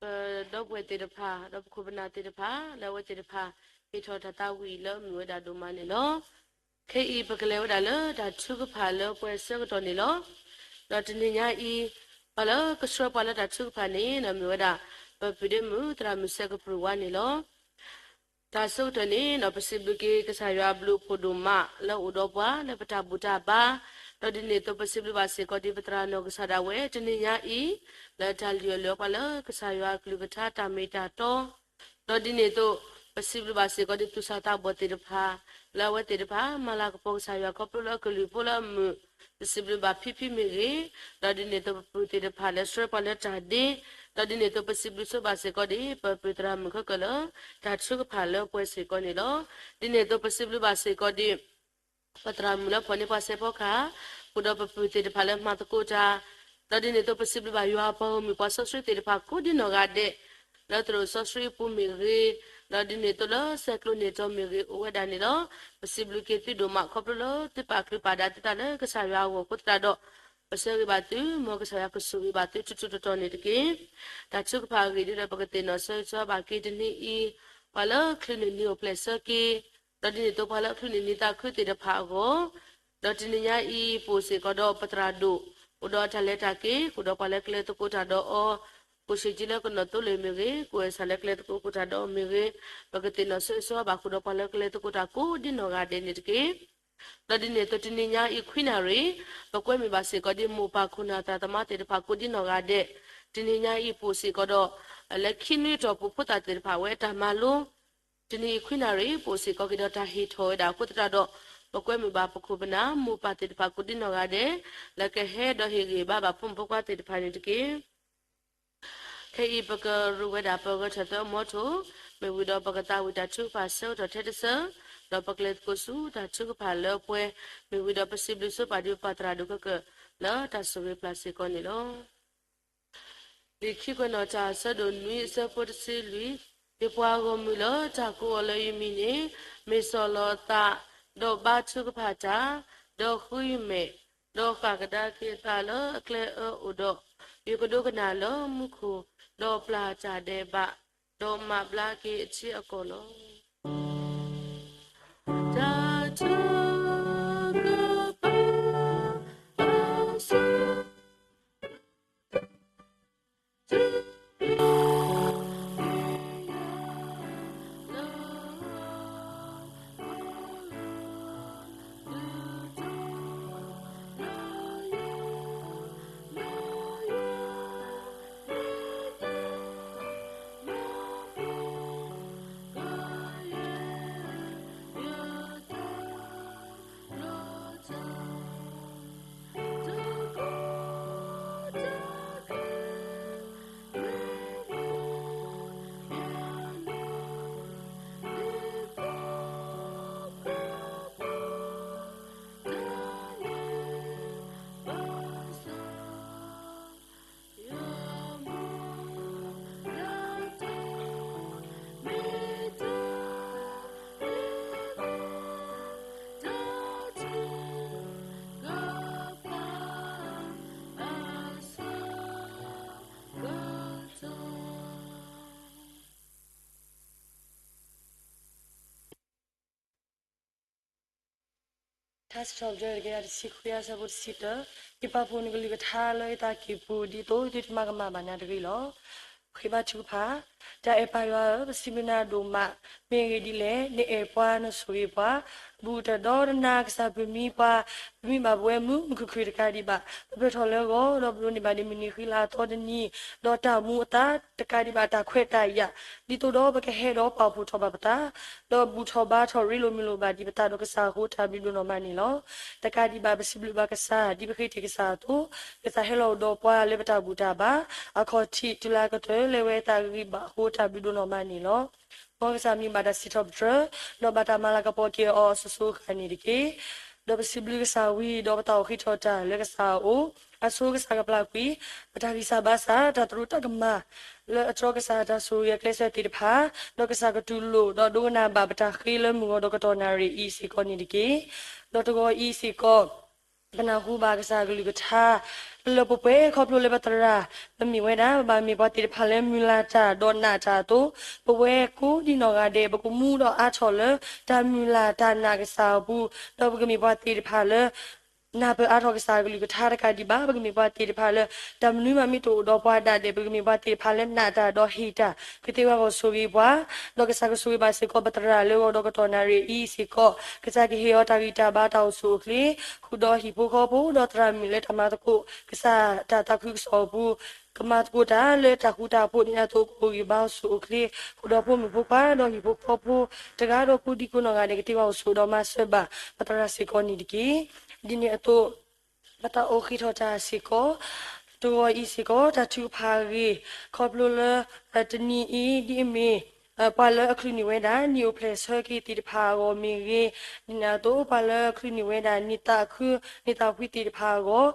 ပဒီပုၢ်ဝဲၢ်သ့ၣ်တဖၣ် ဒီးပခိၣ်ပနၢ်သ့ၣ်တဖၣ် လၢအဝဲသ့ၣ်တဖၣ် ဟ့ၣ်ထီၣ်တၢ်သးဝံၣ်လၢမုာ်ဝဲဒၣ်ဒိၣ်မးန့ၣ်လီၤ. ခဲအံၤပကလဲၤဝဲဒၣ်လၢတၢ်ထုကဖၣ်လၢပှဲၤဆၢကတီၢ်န့ၣ်လီၤ. ဒီးတနံၤညါအံၤ ပှၤလၢကဆှၢပှၤလၢတၢ်ထုကဖၣ်န့ၣ် မ့ၢ်ဝဲဒၣ် ပပုၢ်ဒ့မုၣ်သရၣ်မုၣ်စဲးကပြုၢ်ဝါန့ၣ်လီၤ. တၢ်ဆၢကတီၢ်န့ၣ် ပစံးဘျုးက့ၤကစၢ်ယွၤအဘျုးအဖှိၣ်ဒိၣ်မး လၢအအိၣ်ဒီးပှၤလၢပတၢ်ဘူၣ်တၢ်ဘါ, ဒီးဒ်န့ၣ်အသိးပစံးဘျုးဘၣ်စ့ၢ်ကီးဒ်ပသရၣ်နီၢ်ကစၢ်ဒၣ်ဝဲ တနံၤညါအံၤ လၢတၢ်လုၢ်အီၣ်လုၢ်အီပှၤလၢကစၢ်ယွၤအကလုၢ်ကထါတၢ်မ့ၢ်တၢ်တီ, ဒီးဒ်န့ၣ်အသိး ပစံးဘျုးဘၣ်စ့ၢ်ကီးဒ်သူၣ်စၢ်သးဘီၣ်သ့ၣ်တဖၣ် လၢအဝဲသ့ၣ်တဖၣ် မၤလၤကပီၤကစၢ်ယွၤခီဖျိလၢအကလုၢ်ဖိလၢအမုာ်, ပစံးဘျုးဘၣ်ဖံဖံမ့ၢ်ဂ့ၤ, ဒီးဒ်န့ၣ်အသိးပပုၢ်သ့ၣ်တဖၣ်လၢဆှၢပှၤလၢတၢ်ဒ့, ဒီးဒ်န့ၣ်အသိးပစံးဘျုးဆိဘၣ်စ့ၢ်ကီးဒ် ပပုၢ်သရၣ်မုၣ်ခဲကၢၢ်လၢ တၢ်ထုကဖၣ်လၢပှဲၤစ့ၢ်ကီးန့ၣ်လီၤ. ဒ်န့ၣ်အသိးပစံးဘျုးဘၣ်စ့ၢ်ကီးဒ် ပသရၣ်မုၣ်လၢဖီၣ်န့ၢ်ပှၤစဲးဖီကဟၣ်, ဃုာ်ဒီးပပုၢ်သ့ၣ်တဖၣ်လၢမၤသကိးတၢ်, ဒီးဒ်န့ၣ်အသိးပစံးဘျုးဘၣ်ယွၤအပှၤဂီၢ်မုၢ်ပှၤစီဆှံသ့ၣ်တဖၣ်ကိးဒ်နီၢ်ဂၤဒဲး, လၢသရိာ်စီဆှံအပူၤမ့ၢ်ဂ့ၤ, ဒီးဒ်န့ၣ်အသိးလၢဆဲးကျိးန့ၢ်တီၤမ့ၢ်ဂ့ၤ အိၣ်ဝဲဒၣ်န့ၣ်လီၤ. ပစံးဘျုးက့ၤသုဒိၣ်မးခီဖျိလၢသုပာ်ချုးပာ်ဒၣ်သုသးလၢကစၢ်ယွၤအဂီၢ်အဃိသတးဒီး, ပဆၢဂ့ၤဘၣ်သု မ်ကစၢ်ယွၤကဆိၣ်ဂ့ၤဘၣ်သုထူထူတီတီန့ၣ်တက့ၢ်. တၢ်ထုကဖၣ်အဂ့ၢ်ဒ်လၢပကသ့ၣ်နီၣ်ဆၢဂ့ၤဆၢဝါဘၣ်က့ၤတနံၤအံၤ, ပှၤလၢချုးန့ၢ်နံၤအိၣ်ဖျဲၣ်ဆၢက့ၤ, ဒီးဒ်န့ၣ်အသိးပှၤလၢချုးန့ၢ်နံၤသးခုသ့ၣ်တဖၣ်အဂီၢ်, ဒီးတနံၤညါအံၤ ပအိၣ်စ့ၢ်ကီးဒီးပသရၣ်ဒိၣ်, အိၣ်ဒီးတၢ်လဲၤတၢ်က့ၤ ဃုာ်ဒီးပှၤလၢကလဲၤသကိးတၢ်ဒီးအီၤ, ကိၣ်ဆံးကၠံလၢကနီၣ်သိလ့ၣ်မ့ၢ်ဂ့ၤ, ကိၣ်အဲၣ်ဆၣ်လၢကလဲၤသကိးတၢ်ဒီးအီၤမ့ၢ်ဂ့ၤ, ပကသ့ၣ်နီၣ်ဆၢဂ့ၤဆၢဝါဘၣ်ဃုာ်ဒီးပှၤလၢကလဲၤသကိးတၢ်ကိးဒ်နီၢ်ဂၤဒဲးန့ၣ်တက့ၢ်. ဒီးဒ်န့ၣ်အသိးတနံၤညါအံၤခွံနၣ်ရံၣ်, ပကွဲမုာ်ဘၣ်စ့ၢ်ကီးဒ်မိၢ်ပၢ်ခိၣ်နၢ်သရၣ်သမါသ့ၣ်တဖၣ်ကိးဒ်နီၢ်ဂၤဒဲး, တနံၤညါအံၤပအိၣ်စ့ၢ်ကီးဒီး လၢခံနွံတီၢ်ပူၤဖိသၣ်သ့ၣ်တဖၣ်ဝဲတၢ်မၤလိ, တနံၤအံၤခွံနၣ်ရံၣ် ပအိၣ်စ့ၢ်ကီးက့ၤဒီးတၢ်ဟ့ၣ်ထီၣ်ဝဲဒၣ်အဃိသတးဒီး, ပကွဲမုာ်ဘၣ်ပခိၣ်ပနၢ်မိၢ်ပၢ်သ့ၣ်တဖၣ်ကိးဒ်နီၢ်ဂၤဒဲး, လၢကဟဲဒီးဟ့ၣ်ဂံၢ်ဘါဘၣ်ဖိမုၣ်ဖိခွါသ့ၣ်တဖၣ်န့ၣ်တက့ၢ်. ခဲအံၤပကရူးဝဲဒၣ်ပဂဲၤထၢၣ်သၢအမီထိၣ်, မ့ၢ်ဝံၤဒီးပကသးဝံၣ်တၢ်ထုကဖၣ်ဆၢကတီၢ်ထဲတဆၢ, ဒီးပကလဲၤသကိးဆူတၢ်ထုကဖၣ်လၢပှဲၤ, မ့ၢ်ဝံၤဒီးပစံးဘျုးဆိပာ်ဒ်ပပၢ်သရၣ်ဒိၣ်ခဲကၢၢ် လၢတၢ်ဆိၣ်ဂ့ၤပျၢ်စ့ၢ်ကီးန့ၣ်လီၤ. လံာ်ခံကွဲးနီၣ်တၢ်အဆၢဒိၣ်နွံအဆၢဖိတဆံလွံၢ်, ယပှၤဂီၢ်မုၢ်လၢတၢ်ကိးအီၤလၢယမံၤန့ၣ်, မ့ၢ်စီၢ်လီၤအသး, ဒီးဘါထုကဖၣ်တၢ်, ဒီးဃုယမဲာ်, ဒီးဃၣ်ကဒါက့ၤအသးလၢအကျဲအၢအိၣ်ဒီး, ယကဒိကနၣ်လၢမူခိၣ်, ဒီးပျၢ်တၢ်ဒဲးဘး, ဒီးမၤဘျါက့ၤအထံအကီၢ်လီၤ. တၢ်ထုကဖၣ်အဆၢထါစံးထီၣ်ပတြၢၤတကယၤတဆံခွံအဆၢဖိတဆံတၢ, ယပာ်ဖှိၣ်နကလုၢ်ကထါလၢယသးကံၢ်ပူၤ ဒ်သိးသုတမၤကမၣ်ဘၣ်နၤတဂ့ၤလီၤ. ဃ့ဘါထုကဖၣ်, တၢ်အဲၣ်ပၢ်ယွၤဧၢ, ပစံးဘျုးနၤဒိၣ်မး, မ့ၢ်အဂ့ၢ်ဒ်လဲၣ်, နအဲၣ်ပှၤနဆိၣ်ဂ့ၤပှၤ, ဘူးတၢ်ဒီးနၤကစၢ်ပမံပှၤ, ပမံဘၣ်ပဝဲမုာ်မုာ်ခုၣ်ခုၣ်တကးဒံးဘၣ်, ပပၢၢ်ထီၣ်လၢဂီၤ, ဒီးပဒိးန့ၢ်ဘၣ်ဒ်မုၢ်နံၤဃံလၤအသီတနံၤ, ဒီးတၢ်မူအသါတကးဒံးဘၣ်တၢ်ခွဲးတၢ်ယာ်, ဒ်သိးဒီးပကဟဲဒီးပာ်ဖှိၣ်ထီၣ်ဘၣ်ပသး, ဒီးဘူၣ်ထီၣ်ဘါထီၣ်ရ့လိာ်မုာ်လိာ်ဘၣ်ဒံးပသးဒီးကစၢ်အဃိတၢ်ဘျုးဒိၣ်နီၢ်မးန့ၣ်လီၤ. တကးဒံးဘၣ်ပစံးဘျုးဘၣ်ကစၢ် ဒ်ပဃ့တ့ၢ်ကစၢ်အသိး, ကစၢ်ဟဲလီၤအိၣ်ဒီးပှၤလၢပတၢ်ဘူၣ်တၢ်ဘါ, အခီၣ်ထံးတုၤလၢအကတၢၢ်လၢအဝဲအသးဂံၢ်ဘါအဃိတၢ်ဘျုးဒိၣ်နီၢ်မးန့ၣ်လီၤ. မ်ကစၢ်မံဘၣ်တၢ်စံးထီၣ်ပတြၢၤ, ဒီးဘၣ်တၢ်မၤလၤကပီၤက့ၤအီၤအစိၤစိၤအဃၣ်န့ၣ်တက့ၢ်. ဒီးပစံးဘျုးကစၢ်ဝံၤ ဒီးပသးအိၣ်ဃ့ထီၣ်တၢ်လၢကစၢ်အအိၣ်, အဆိကစၢ်ကပျၢ်ကွံာ် ပတၢ်ဂံၢ်စၢ်ဘါစၢ် တၢ်သရူးတၢ်ကမၣ် လၢအတြီကစၢ်တၢ်ဆိၣ်ဂ့ၤအကျဲးစၢးသ့ၣ်တဖၣ်, ဒီးကစၢ်ကတူၢ်လိာ် ဒီးဒိကနၣ်ဘၣ်ပတၢ်ဃ့လၢမုၢ်ဂီၤဒီးကတီၢ်နၣ်ရံၣ်အံၤစ့ၢ်ကီးန့ၣ်တက့ၢ်. ဒီးတဂီၤအံၤစ့ၢ်ကီး ပနၢ်ဟူဘၣ်ကစၢ်အကလုၢ်ကထါ လၢပှဲၤပှဲၤ ခီဖျိလၢပသရၣ် ပမ့ၢ်ဝဲဒၣ် ပဘၣ်မ့ၢ်ပှၤသ့ၣ်တဖၣ်လၢမုၢ်လၢ်တၢ်ဒီးနာ်တၢ်အသိး, ပဝဲကိးဒံနီၢ်ဂၤဒဲး ပကမူဒီးအါထီၣ်လၢ တၢ်မုၢ်လၢ်တၢ်နာ်ကစၢ်အပူၤ, ဒီးပကမ့ၢ်ပှၤသ့ၣ်တဖၣ်လၢ နၢ်ပၢၢ်အါထီၣ်ကစၢ်အကလုၢ်ကထါတကးဒံးဘၣ်, ပကမ့ၢ်ပှၤသ့ၣ်တဖၣ်လၢ တၢ်မနုၤမးမ့ၢ်တအိၣ်ဒီးပှၤဒၣ်ဒဲး ပကမ့ၢ်ပှၤသ့ၣ်တဖၣ်လၢနာ်တၢ်ဒီးဟ့ၣ်တၢ် ကသ့ဝဲအဂီၢ်ဆိၣ်ဂ့ၤပှၤ, ဒီးကစၢ်ကဆိၣ်ဂ့ၤဘၣ်စ့ၢ်ကီး ပသရၣ်လၢဂီၤဒီးကတီၢ်နၣ်ရံၣ်အံၤစ့ၢ်ကီး, ကစၢ်ကဟ့ၣ်အီၤတၢ်ဂံၢ်တၢ်ဘါတၢ်အိၣ်ဆူၣ်အိၣ်ချ့, ဃုာ်ဒီးဟံၣ်ဖိဃီဖိ ဒီးသရၣ်မုၣ်လၢတၢ်မၤသကိး ကစၢ်တၢ်သးခုကစီၣ်အပူၤ ကမၤသကိးတၢ်လၢတၢ်ဃူတၢ်ဖိး ဒ်န့ၣ်အသိးကအိၣ်ဂံၢ်ဘါအိၣ်ဆူၣ်အိၣ်ချ့, ဃုာ်ဒီးဖိမုၣ်ဖိခွါ ဒီးဟံၣ်ဖိဃီဖိ တဂၤဒီးကိးဒံကိးနီၢ်ဂၤဒဲး ကသ့ဝဲအိၣ်ဆူၣ်ဒီးမၤစၢၤဘၣ် ပသရၣ်စ့ၢ်ကီးန့ၣ်တက့ၢ်. ဒ်န့ၣ်အသိး ပတၢ်အိၣ်ဃ့ထီၣ်တၢ်စ့ၢ်ကီး တဂီၤအံၤစ့ၢ်ကီး တၢ်ထုကဖၣ်အဂ့ၢ် ခီဖျိလၢ တနံၤအံၤ ဒ်အမ့ၢ် ပှၤလၢအချုးန့ၢ်ဝဲဒၣ် နံၣ်အိၣ်ဖျဲၣ်ဆၢက့ၤသ့ၣ်တဖၣ်အဂီၢ်မ့ၢ်ဂ့ၤ, ဒ်န့ၣ်အသိး ပှၤလၢအချုးန့ၢ်ဝဲဒၣ် နံၣ်သးခု နံၣ်သးဖှံသ့ၣ်တဖၣ်အဂီၢ်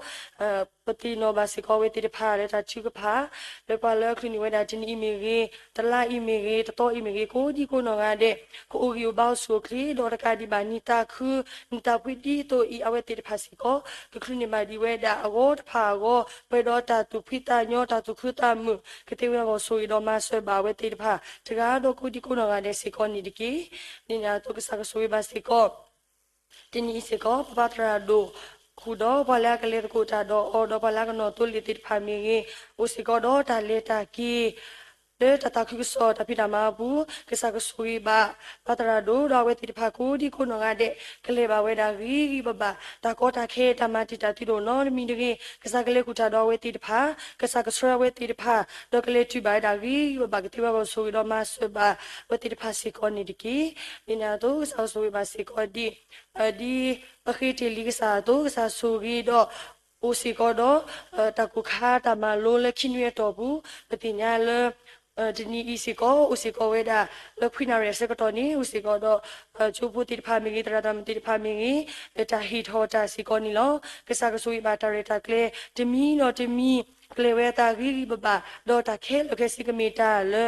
ပသ့ၣ်နီၣ်ဘၣ်စ့ၢ်ကီးဝဲသ့ၣ်တဖၣ်လၢတၢ်ထုကဖၣ် လၢပှၤလၢအချုးန့ၢ်ဝဲဒၣ် တနံၤအံၤမ့ၢ်ဂ့ၤ, တလါအံၤမ့ၢ်ဂ့ၤ, တသီအံၤမ့ၢ်ဂ့ၤ, ကိးဒံကိးနီၢ်ဂၤဒဲး ကအိၣ်ဂံၢ်အိၣ်ဘါအိၣ်ဆူၣ်အိၣ်ချ့ ဒီးတကးဒံးဘၣ် နံၣ်သးခု နံၣ်သးဖှံဒ်သိးအံၤ အဝဲသ့ၣ်တဖၣ်စ့ၢ်ကီး ကချုးန့ၢ်ဘၣ်ဒံးဝဲဒၣ်အဂီၢ်တဖၣ်အဂီၢ် ပှဲၤဒီးတၢ်သူၣ်ဖှံသးညီ တၢ်သူၣ်ခုသးမုာ် ကသ့ဝဲအဂီၢ်ဆိၣ်ဂ့ၤဒီးမၤစၢၤဘၣ်အဝဲသ့ၣ်တဖၣ် တဂၤဒီးကိးဒံကိးနီၢ်ဂၤဒဲးစ့ၢ်ကီးန့ၣ်တက့ၢ်. ဒ်န့ၣ်အသိးကစၢ်ကဆိၣ်ဂ့ၤဘၣ်စ့ၢ်ကီး တနံၤအံၤစ့ၢ်ကီး ပပၢ်သရၣ်ဒိၣ် ဃုာ်ဒီးပှၤလၢအကလဲၤသကိးတၢ်ဒီးအီၤ ဒီးပှၤလၢအကနီၣ်သိလ့ၣ်သ့ၣ်တဖၣ်မ့ၢ်ဂ့ၤ, အိၣ်စ့ၢ်ကီးဒီးတၢ်လဲၤတၢ်က့ၤ လၢတၢ်သးခုကစီၣ်တၢ်ဖံးတၢ်မၤအပူၤ, ကစၢ်ကဆိၣ်ဂ့ၤဘၣ် ပၢ်သရၣ်ဒိၣ် ဒီးအဝဲသ့ၣ်တဖၣ်ကိးဒံကိးနီၢ်ဂၤဒဲး ကလဲၤဘၣ်ဝဲဒၣ်ဂ့ၤဂ့ၤဘၣ်ဘၣ်, တၢ်ကီတၢ်ခဲတၢ်မၤတံာ်တာ်သုတအိၣ်နီတမံၤတဂ့ၤ, ကစၢ်ကလဲၤဃုာ်တၢ်ဒီးအဝဲသ့ၣ်တဖၣ်, ကစၢ်ကဆှၢအဝဲသ့ၣ်တဖၣ်, ဒီးကလဲၤတုၤဘၣ်ဝဲဒၣ်ဂ့ၤဂ့ၤဘၣ်ဘၣ် ကသ့ဝဲအဂီၢ်ဆိၣ်ဂ့ၤဒီးမၤစၢၤဘၣ် အဝဲသ့ၣ်တဖၣ်စ့ၢ်ကီးန့ၣ်တက့ၢ်. ဒ်န့ၣ်အသိး ကစၢ်ကဆိၣ်ဂ့ၤဘၣ်စ့ၢ်ကီးဒ် ဒ်ပဃ့တ့ၢ်လံကစၢ်အသိး ကစၢ်ဆိၣ်ဂ့ၤဒီး အိၣ်စ့ၢ်ကီးဒီး တၢ်ကိၢ်ခါတၢ်မၤလိလၢခံနွံအတီၢ်ပူၤ, ပသ့ၣ်ညါလၢ တနံၤအံၤစ့ၢ်ကီး အိၣ်စ့ၢ်ကီးဝဲဒၣ် လၢခွံနၣ်ရံၣ်အဆၢကတီၢ်န့ၣ် အိၣ်စ့ၢ်ကီးဒီး ကၠိဖိသ့ၣ်တဖၣ်မ့ၢ်ဂ့ၤ သရၣ်သရၣ်မုၣ်သ့ၣ်တဖၣ်မ့ၢ်ဂ့ၤ လၢတၢ်ဟ့ၣ်ထီၣ်တၢ်စ့ၢ်ကီးန့ၣ်လီၤ. ကစၢ်ကဆိၣ်ဂ့ၤဘၣ်တၢ်ရဲၣ်တၢ်ကျဲၤ တမံၤဒီးတမံၤ ကျဲၤဝဲအသးဂ့ၤဂ့ၤဘၣ်ဘၣ် ဒီးတၢ်ခဲလၢာ်ခဲဆ့ကမ့ၢ်တၢ်လၢ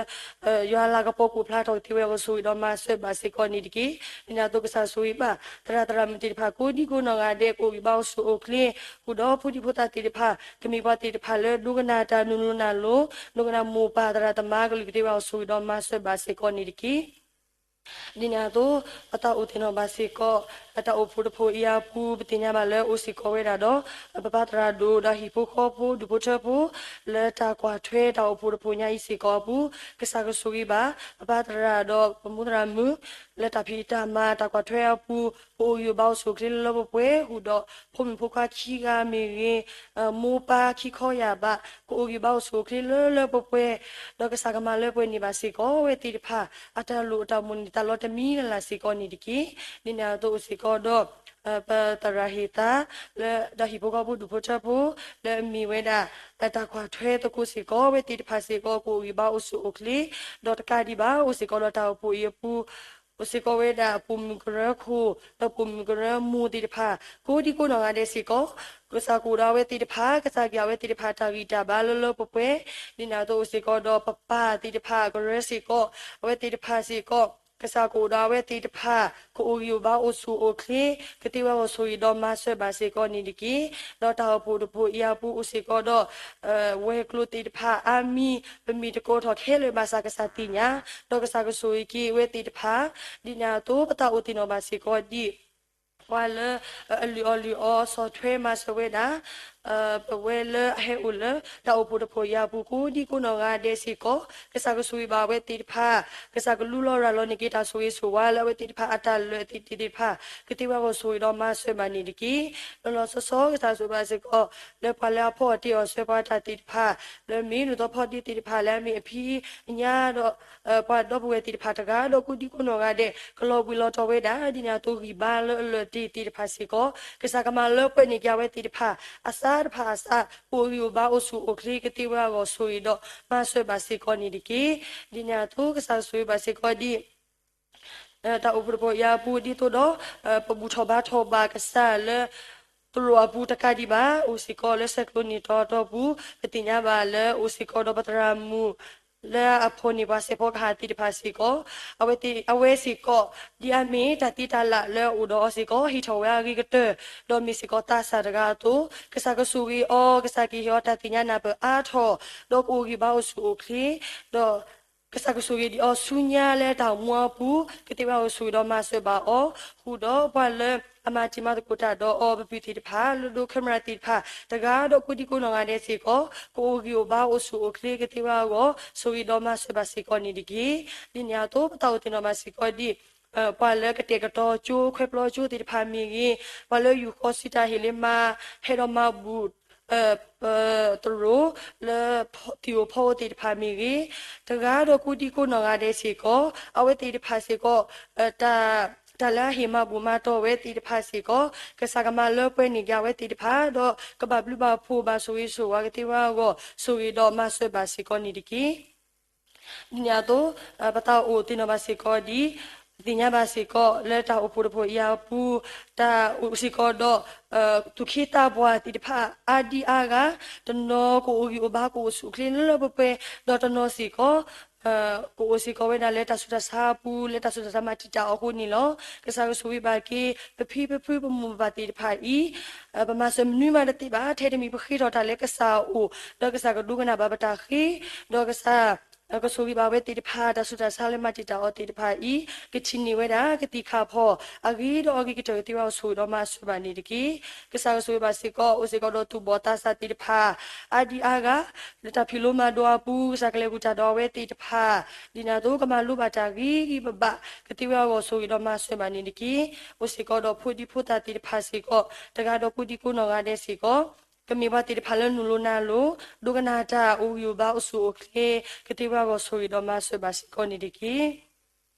ယွၤလၤကပီၤကအိၣ်ဖျါထီၣ်ကသ့ဝဲအဂီၢ်ဆိၣ်ဂ့ၤဒီးမၤစၢၤဘၣ်စ့ၢ်ကီးန့ၣ်တက့ၢ်. ဒ်န့ၣ်အသိးကစၢ်ဆိၣ်ဂ့ၤဘၣ် သရၣ်သရၣ်မုၣ်သ့ၣ်တဖၣ်ကိးဒံကိးနီၢ်ဂၤဒဲး ကအိၣ်ဂံၢ်ဘါအိၣ်ဆူၣ်အိၣ်ချ့, ဃုာ်ဒီးဖိဒံဖိသၣ်သ့ၣ်တဖၣ် ကမ့ၢ်ပှၤသ့ၣ်တဖၣ်လၢဒိကနၣ်တၢ်နုာ်လိၤနၢ်လိၤ, ဒိကနၣ်မိၢ်ပၢ်သရၣ်သမါကလုၢ်ကသ့ဝဲအဂီၢ်ဆိၣ်ဂ့ၤဒီးမၤစၢၤဘၣ်စ့ၢ်ကီးန့ၣ်တက့ၢ်. ဒ်န့ၣ်အသိး ပတၢ်အိၣ်သ့ၣ်နီၣ်ဘၣ်စ့ၢ်ကီး တၢ်အိၣ်ဖှိၣ်တဖှိၣ်အံၤအပူၤ ပသ့ၣ်ညါဘၣ်လၢအိၣ်စ့ၢ်ကီးဝဲဒၣ်ဒီး ပပၢ်သရၣ်ဒိၣ်ဒီးဟံၣ်ဖိဃီဖိ ဒူၣ်ဖိထၢဖိ လၢတၢ်ကွၢ်ထွဲတၢ်အိၣ်ဖှိၣ်တဖှိၣ်ညါအံၤစ့ၢ်ကီးအပူၤ, ကစၢ်ကဆိၣ်ဂ့ၤဘၣ် ပပၢ်သရၣ်ဒီးပမိၢ်သရၣ်မုၣ် လၢတၢ်ဖံးတၢ်မၤတၢ်ကွၢ်ထွဲအပူၤ ပအိၣ်ဂံၢ်အိၣ်ဘါအိၣ်ဆူၣ်အိၣ်ချ့လၢလၢပှဲၤပှဲၤ ဃုာ်ဒီး ဖိမုၣ်ဖိခွါခံဂၤမ့ၢ်ဂ့ၤ, မိၢ်ပၢ်ခံခီယၢ်ဘး ကအိၣ်ဂံၢ်ဘါအိၣ်ဆူၣ်အိၣ်ချ့လၢလၢပှဲၤပှဲၤ, ဒီးကစၢ်ကမၤလၢပှဲၤန့ၢ်ဘၣ်စ့ၢ်ကီးအဝဲသ့ၣ်တဖၣ် အတၢ်လိၣ်အတၢ်မိၣ်န့ၢ်သးလီတမံၤလၢ်လၢ်စ့ၢ်ကီးန့ၣ်တက့ၢ်. ဒ်န့ၣ်အသိးအိၣ်စ့ၢ်ကီးဒီး ပသရၣ်ဟ့ၣ်သါ လၢဒီးဟံၣ်ဖိဃီဖိဒူၣ်ဖိထၢဖိ လၢအမ့ၢ်ဝဲဒၣ် တၢ်ကွၢ်ထွဲသကိးစ့ၢ်ကီး အဝဲသ့ၣ်တဖၣ်စ့ၢ်ကီး ကအိၣ်ဂံၢ်ဘါအိၣ်ဆူၣ်အိၣ်ချ့, ဒီးတကးဒံးဘၣ် အိၣ်စ့ၢ်ကီးဒီးတၢ်အိၣ်ဖှိၣ်အံၤအပူၤ အိၣ်စ့ၢ်ကီးဝဲဒၣ်ပိာ်မုၣ်ကရၢခိၣ် ဒီးပိာ်မုၣ်ကရၢမိၢ်သ့ၣ်တဖၣ် ကိးဒံကိးနီၢ်ဂၤဒဲးစ့ၢ်ကီး ကစၢ်ကအိၣ်ဒီးအဝဲသ့ၣ်တဖၣ် ကစၢ်ကဟ့ၣ်အဝဲသ့ၣ်တဖၣ်တၢ်ဂံၢ်တၢ်ဘါလၢလၢပှဲၤပှဲၤ, ဒ်န့ၣ်အသိးအိၣ်စ့ၢ်ကီးဒီးပပၢ်သ့ၣ်တဖၣ်ကရၢစ့ၢ်ကီး အဝဲသ့ၣ်တဖၣ်စ့ၢ်ကီး ကစၢ်ကအိၣ်ဒီးအဝဲသ့ၣ်တဖၣ် ကအိၣ်ဂံၢ်အိၣ်ဘါအိၣ်ဆူၣ်အိၣ်ချ့ ကသ့ဝဲအဂီၢ်ဆိၣ်ဂ့ၤဒီးမၤစၢၤဘၣ်စ့ၢ်ကီးန့ၣ်တက့ၢ်. ဒီးတၢ်အိၣ်ဖှိၣ်တဖှိၣ်အံၤအပူၤအိၣ်စ့ၢ်ကီးဒီး ဝဲၤကျိၤသ့ၣ်တဖၣ်အါမံၤ ပမ့ၢ်တကိးထီၣ်ခဲလၢာ်ဘၣ်ဆၣ်ကစၢ်သ့ၣ်ညါ ဒီးကစၢ်ကဆိၣ်ဂ့ၤက့ၤအဝဲသ့ၣ်တဖၣ် ဒ်န့ၣ်အသိးပတၢ်အိၣ်သ့ၣ်နီၣ်ဘၣ်စ့ၢ်ကီးဒ် ပှၤလၢအလုၢ်အီၣ်လုၢ်အီ ဆီၣ်ထွဲမၤစၢၤဝဲဒၣ် ပဝဲလၢအဟဲအိၣ်လၢ တၢ်အိၣ်ဖှိၣ်တဖှိၣ်အံၤအပူၤကိးဒံကိးနီၢ်ဂၤဒဲးစ့ၢ်ကီး ကစၢ်ကဆိၣ်ဂ့ၤဘၣ်အဝဲသ့ၣ်တဖၣ် ကစၢ်ကလူလီၤရၤလီၤန့ၢ်က့ၤတၢ်ဆိၣ်ဂ့ၤဆိၣ်ဝါလၢအဝဲသ့ၣ်တဖၣ်အတၢ်လၢာ်သ့ၣ်တဖၣ် ကသ့ဝဲအဂီၢ်ဆိၣ်ဂ့ၤဒီးမၤစၢၤဘၣ်န့ၣ်တက့ၢ်. လီၤလီၤဆီဆီကစၢ်ဆိၣ်ဂ့ၤဘၣ်စ့ၢ်ကီး လၢပှၤလၢအဖီအီၣ်တ့အီၣ်ဆှၢပှၤတၢ်သ့ၣ်တဖၣ် လၢမ့ၢ်နုာ်သီဖီဒ့သ့ၣ်တဖၣ်လၢအမ့ၢ်အဖံအညါဒီး ပှၤဒီပုၢ်ဝဲၢ်သ့ၣ်တဖၣ်တဂၤဒီးကိးဒံကိးနီၢ်ဂၤဒဲး ကလီၤဘှံးလီၤတီၤဝဲဒၣ် ဒ်န့ၣ်အသိးဂံၢ်ဘါလၢအလၢာ်တ့ၢ်သ့ၣ်တဖၣ်စ့ၢ်ကီး ကစၢ်ကမၤလၢပှဲၤန့ၢ်က့ၤအဝဲသ့ၣ်တဖၣ် အစးတဖၣ်အစး ကအိၣ်ဂံၢ်အိၣ်ဘါအိၣ်ဆူၣ်အိၣ်ချ့ကသ့ဝဲအဂီၢ်ဆိၣ်ဂ့ၤဒီးမၤစၢၤဘၣ်စ့ၢ်ကီးန့ၣ်တက့ၢ်. ဒ်န့ၣ်အသိးကစၢ်ဆိၣ်ဂ့ၤဘၣ်စ့ၢ်ကီးဒ် တၢ်အိၣ်ဖှိၣ်တဖှိၣ်အံၤအပူၤဒ်သိးဒီး ပဘူၣ်ထီၣ်ဘါထီၣ်ဘၣ်ကစၢ်လၢ သရိာ်အပူၤတကးဒံးဘၣ် အိၣ်စ့ၢ်ကီးလၢဆဲးကျိးန့ၢ်တီၤတီၢ်ပူၤ ပသ့ၣ်ညါဘၣ်လၢအိၣ်စ့ၢ်ကီးဒီးပသရၣ်မုၣ် လၢအဖီၣ်န့ၢ်ပှၤစဲးဖီကဟၣ်သ့ၣ်တဖၣ်စ့ၢ်ကီး, အဝဲသ့ၣ် အဝဲစ့ၢ်ကီး ဒ်အမ့ၢ်တၢ်သ့တၢ်လၢ်လၢအအိၣ်ဒီးအီၤစ့ၢ်ကီး ဟ့ၣ်ထီၣ်ဝဲအဂ့ၤကတၢၢ်, ဒီးမ့ၢ်စ့ၢ်ကီးသးစၢ်တဂၤအသိး, ကစၢ်ကဆိၣ်ဂ့ၤအီၤ, ကစၢ်ကဟ့ၣ်အီၤတၢ်သ့ၣ်ညါနၢ်ပၢၢ်အါထီၣ်, ဒီးကအိၣ်ဂံၢ်ဘါအိၣ်ဆူၣ်အိၣ်ချ့, ဒီး ကစၢ်ကဆိၣ်ဂ့ၤဒံးအီၤဆူညါလၢတၢ်အိၣ်မူအပူၤ, ကသ့ဝဲအဂီၢ်ဆိၣ်ဂ့ၤဒီးမၤစၢၤဘၣ်အီၤ, ဃုာ်ဒီးပှၤလၢအမၤတံၤမၤသကိးတၢ်ဒီးအီၤ ပပုၢ်သ့ၣ်တဖၣ်, လၢဒိ camera သ့ၣ်တဖၣ်, တဂၤဒီးကိးဒံကိးနီၢ်ဂၤဒဲးစ့ၢ်ကီး, ကအိၣ်ဂံၢ်အိၣ်ဘါအိၣ်ဆူၣ်အိၣ်ချ့ ကသ့ဝဲအဂီၢ် ဆိၣ်ဂ့ၤဒီးမၤစၢၤဘၣ်စ့ၢ်ကီးန့ၣ်တက့ၢ်. ဒ်န့ၣ်အသိး ပသးအိၣ်သ့ၣ်နီၣ်ဘၣ်စ့ၢ်ကီးဒ် ပှၤလၢကတဲာ်ကတီၤကၠိ ခွဲးပျီကၠိသ့ၣ်တဖၣ်မ့ၢ်ဂ့ၤ, ပှၤလၢယူၢ်ဃီစုတၢ်ဟ့ၣ်လၢမၤ ဟဲဒီးမၤဘူၣ် သရိာ် လၢသ့ၣ်အိၣ်ဖီအိၣ်သ့ၣ်တဖၣ်မ့ၢ်ဂ့ၤ, တဂၤဒီးကိးဒံကိးနီၢ်ဂၤဒဲးစ့ၢ်ကီး, အဝဲသ့ၣ်တဖၣ်စ့ၢ်ကီး တၢ် တၢ်လၢအဟ့ၣ်မၤဘူၣ်မၤတီၢ်ဝဲသ့ၣ်တဖၣ်စ့ၢ်ကီး, ကစၢ်ကမၤလၢပှဲၤန့ၢ်က့ၤအဝဲသ့ၣ်တဖၣ်, ဒီးကဘၣ်ဘျုးဘၣ်ဖှိၣ်ဘၣ်ဆိၣ်ဂ့ၤဆိၣ်ဝါကသ့ဝဲအဂီၢ် ဆိၣ်ဂ့ၤဒီးမၤစၢၤဘၣ်စ့ၢ်ကီးန့ၣ်တက့ၢ်. ဒ်န့ၣ်အသိး ပသးအိၣ်သ့ၣ်နီၣ်ဘၣ်စ့ၢ်ကီးဒ် သ့ၣ်ညါဘၣ်စ့ၢ်ကီး လၢတၢ်အိၣ်ဖှိၣ်တဖှိၣ်အံၤအပူၤ, တၢ်အိၣ်စ့ၢ်ကီးဒီး သူၣ်က့သးပှၢ်သ့ၣ်တဖၣ် အါဒံအါဂၤ, တနီၤကအိၣ်ဂံၢ်အိၣ်ဘါ ကအိၣ်ဆူၣ်အိၣ်ချ့လၢလၢပှဲၤပှဲၤ, ဒီးတနီၤစ့ၢ်ကီး ကအိၣ်စ့ၢ်ကီးဝဲဒၣ်လၢတၢ်ဆူးတၢ်ဆါအပူၤ လၢတၢ်ဆူးတၢ်ဆါမၤတံာ်တာ်အီၤအဃိန့ၣ်လီၤ. ကစၢ်ကဆိၣ်ဂ့ၤဘၣ်က့ၤ ပဖံပဖုပမိၢ်ပပၢ်သ့ၣ်တဖၣ်အံၤ, ပမၤစၢၤမနုၤမးတသ့ဘၣ်, ထဲတမံၤပဃ့ထီၣ်တၢ်လၢကစၢ်အအိၣ်, ဒီးကစၢ်ကဒိကနၣ်ဘၣ်ပတၢ်ဃ့, ဒီးကစၢ် ကဆိၣ်ဂ့ၤဘၣ်ဝဲသ့ၣ်တဖၣ် တၢ်ဆူးတၢ်ဆါလၢမၤတံာ်တာ်အီၤသ့ၣ်တဖၣ်အံၤ, ကထံၣ်န့ၢ်ဝဲဒၣ် ကသံၣ်ခၣ်ဖီၣ် အဂ့ၤဒီးအဂ့ၤကတၢၢ်ကသ့ဝဲအဂီၢ်ဆိၣ်ဂ့ၤဒီးမၤစၢၤဘၣ်န့ၣ်တက့ၢ်. ကစၢ်ကဆိၣ်ဂ့ၤဘၣ်စ့ၢ်ကီး အိၣ်စ့ၢ်ကီးဒီးသူၣ်ဘီၣ်သးစၢ်သ့ၣ်တဖၣ် အါဒံအါဂၤ, လၢတၢ်ဖံးလိမၤဒိးအပူၤ ကစၢ်ကလဲၤဃုာ်တၢ်ဒီးအဝဲသ့ၣ်တဖၣ်, ဒ်န့ၣ်အသိးကမၤလိဘၣ်တၢ်ဂ့ၤဂ့ၤဘၣ်ဘၣ် ကသ့ဝဲအဂီၢ်ဆိၣ်ဂ့ၤဒီးမၤစၢၤဘၣ်န့ၣ်တက့ၢ်. အိၣ်စ့ၢ်ကီးဒီးဖိဒံဖိသၣ်သ့ၣ်တဖၣ်စ့ၢ်ကီး တဂၤဒီးကိးဒံကိးနီၢ်ဂၤဒဲးစ့ၢ်ကီး, ကမ့ၢ်ပှၤသ့ၣ်တဖၣ်လၢနုာ်လီၤနၤလီၤ, ဒိကနၣ်တၢ်အိၣ်ဂံၢ်အိၣ်ဘါအိၣ်ဆူၣ်အိၣ်ချ့ ကသ့ဝဲအဂီၢ်ဆိၣ်ဂ့ၤဒီးမၤစၢၤဘၣ်စ့ၢ်ကီးန့ၣ်တက့ၢ်.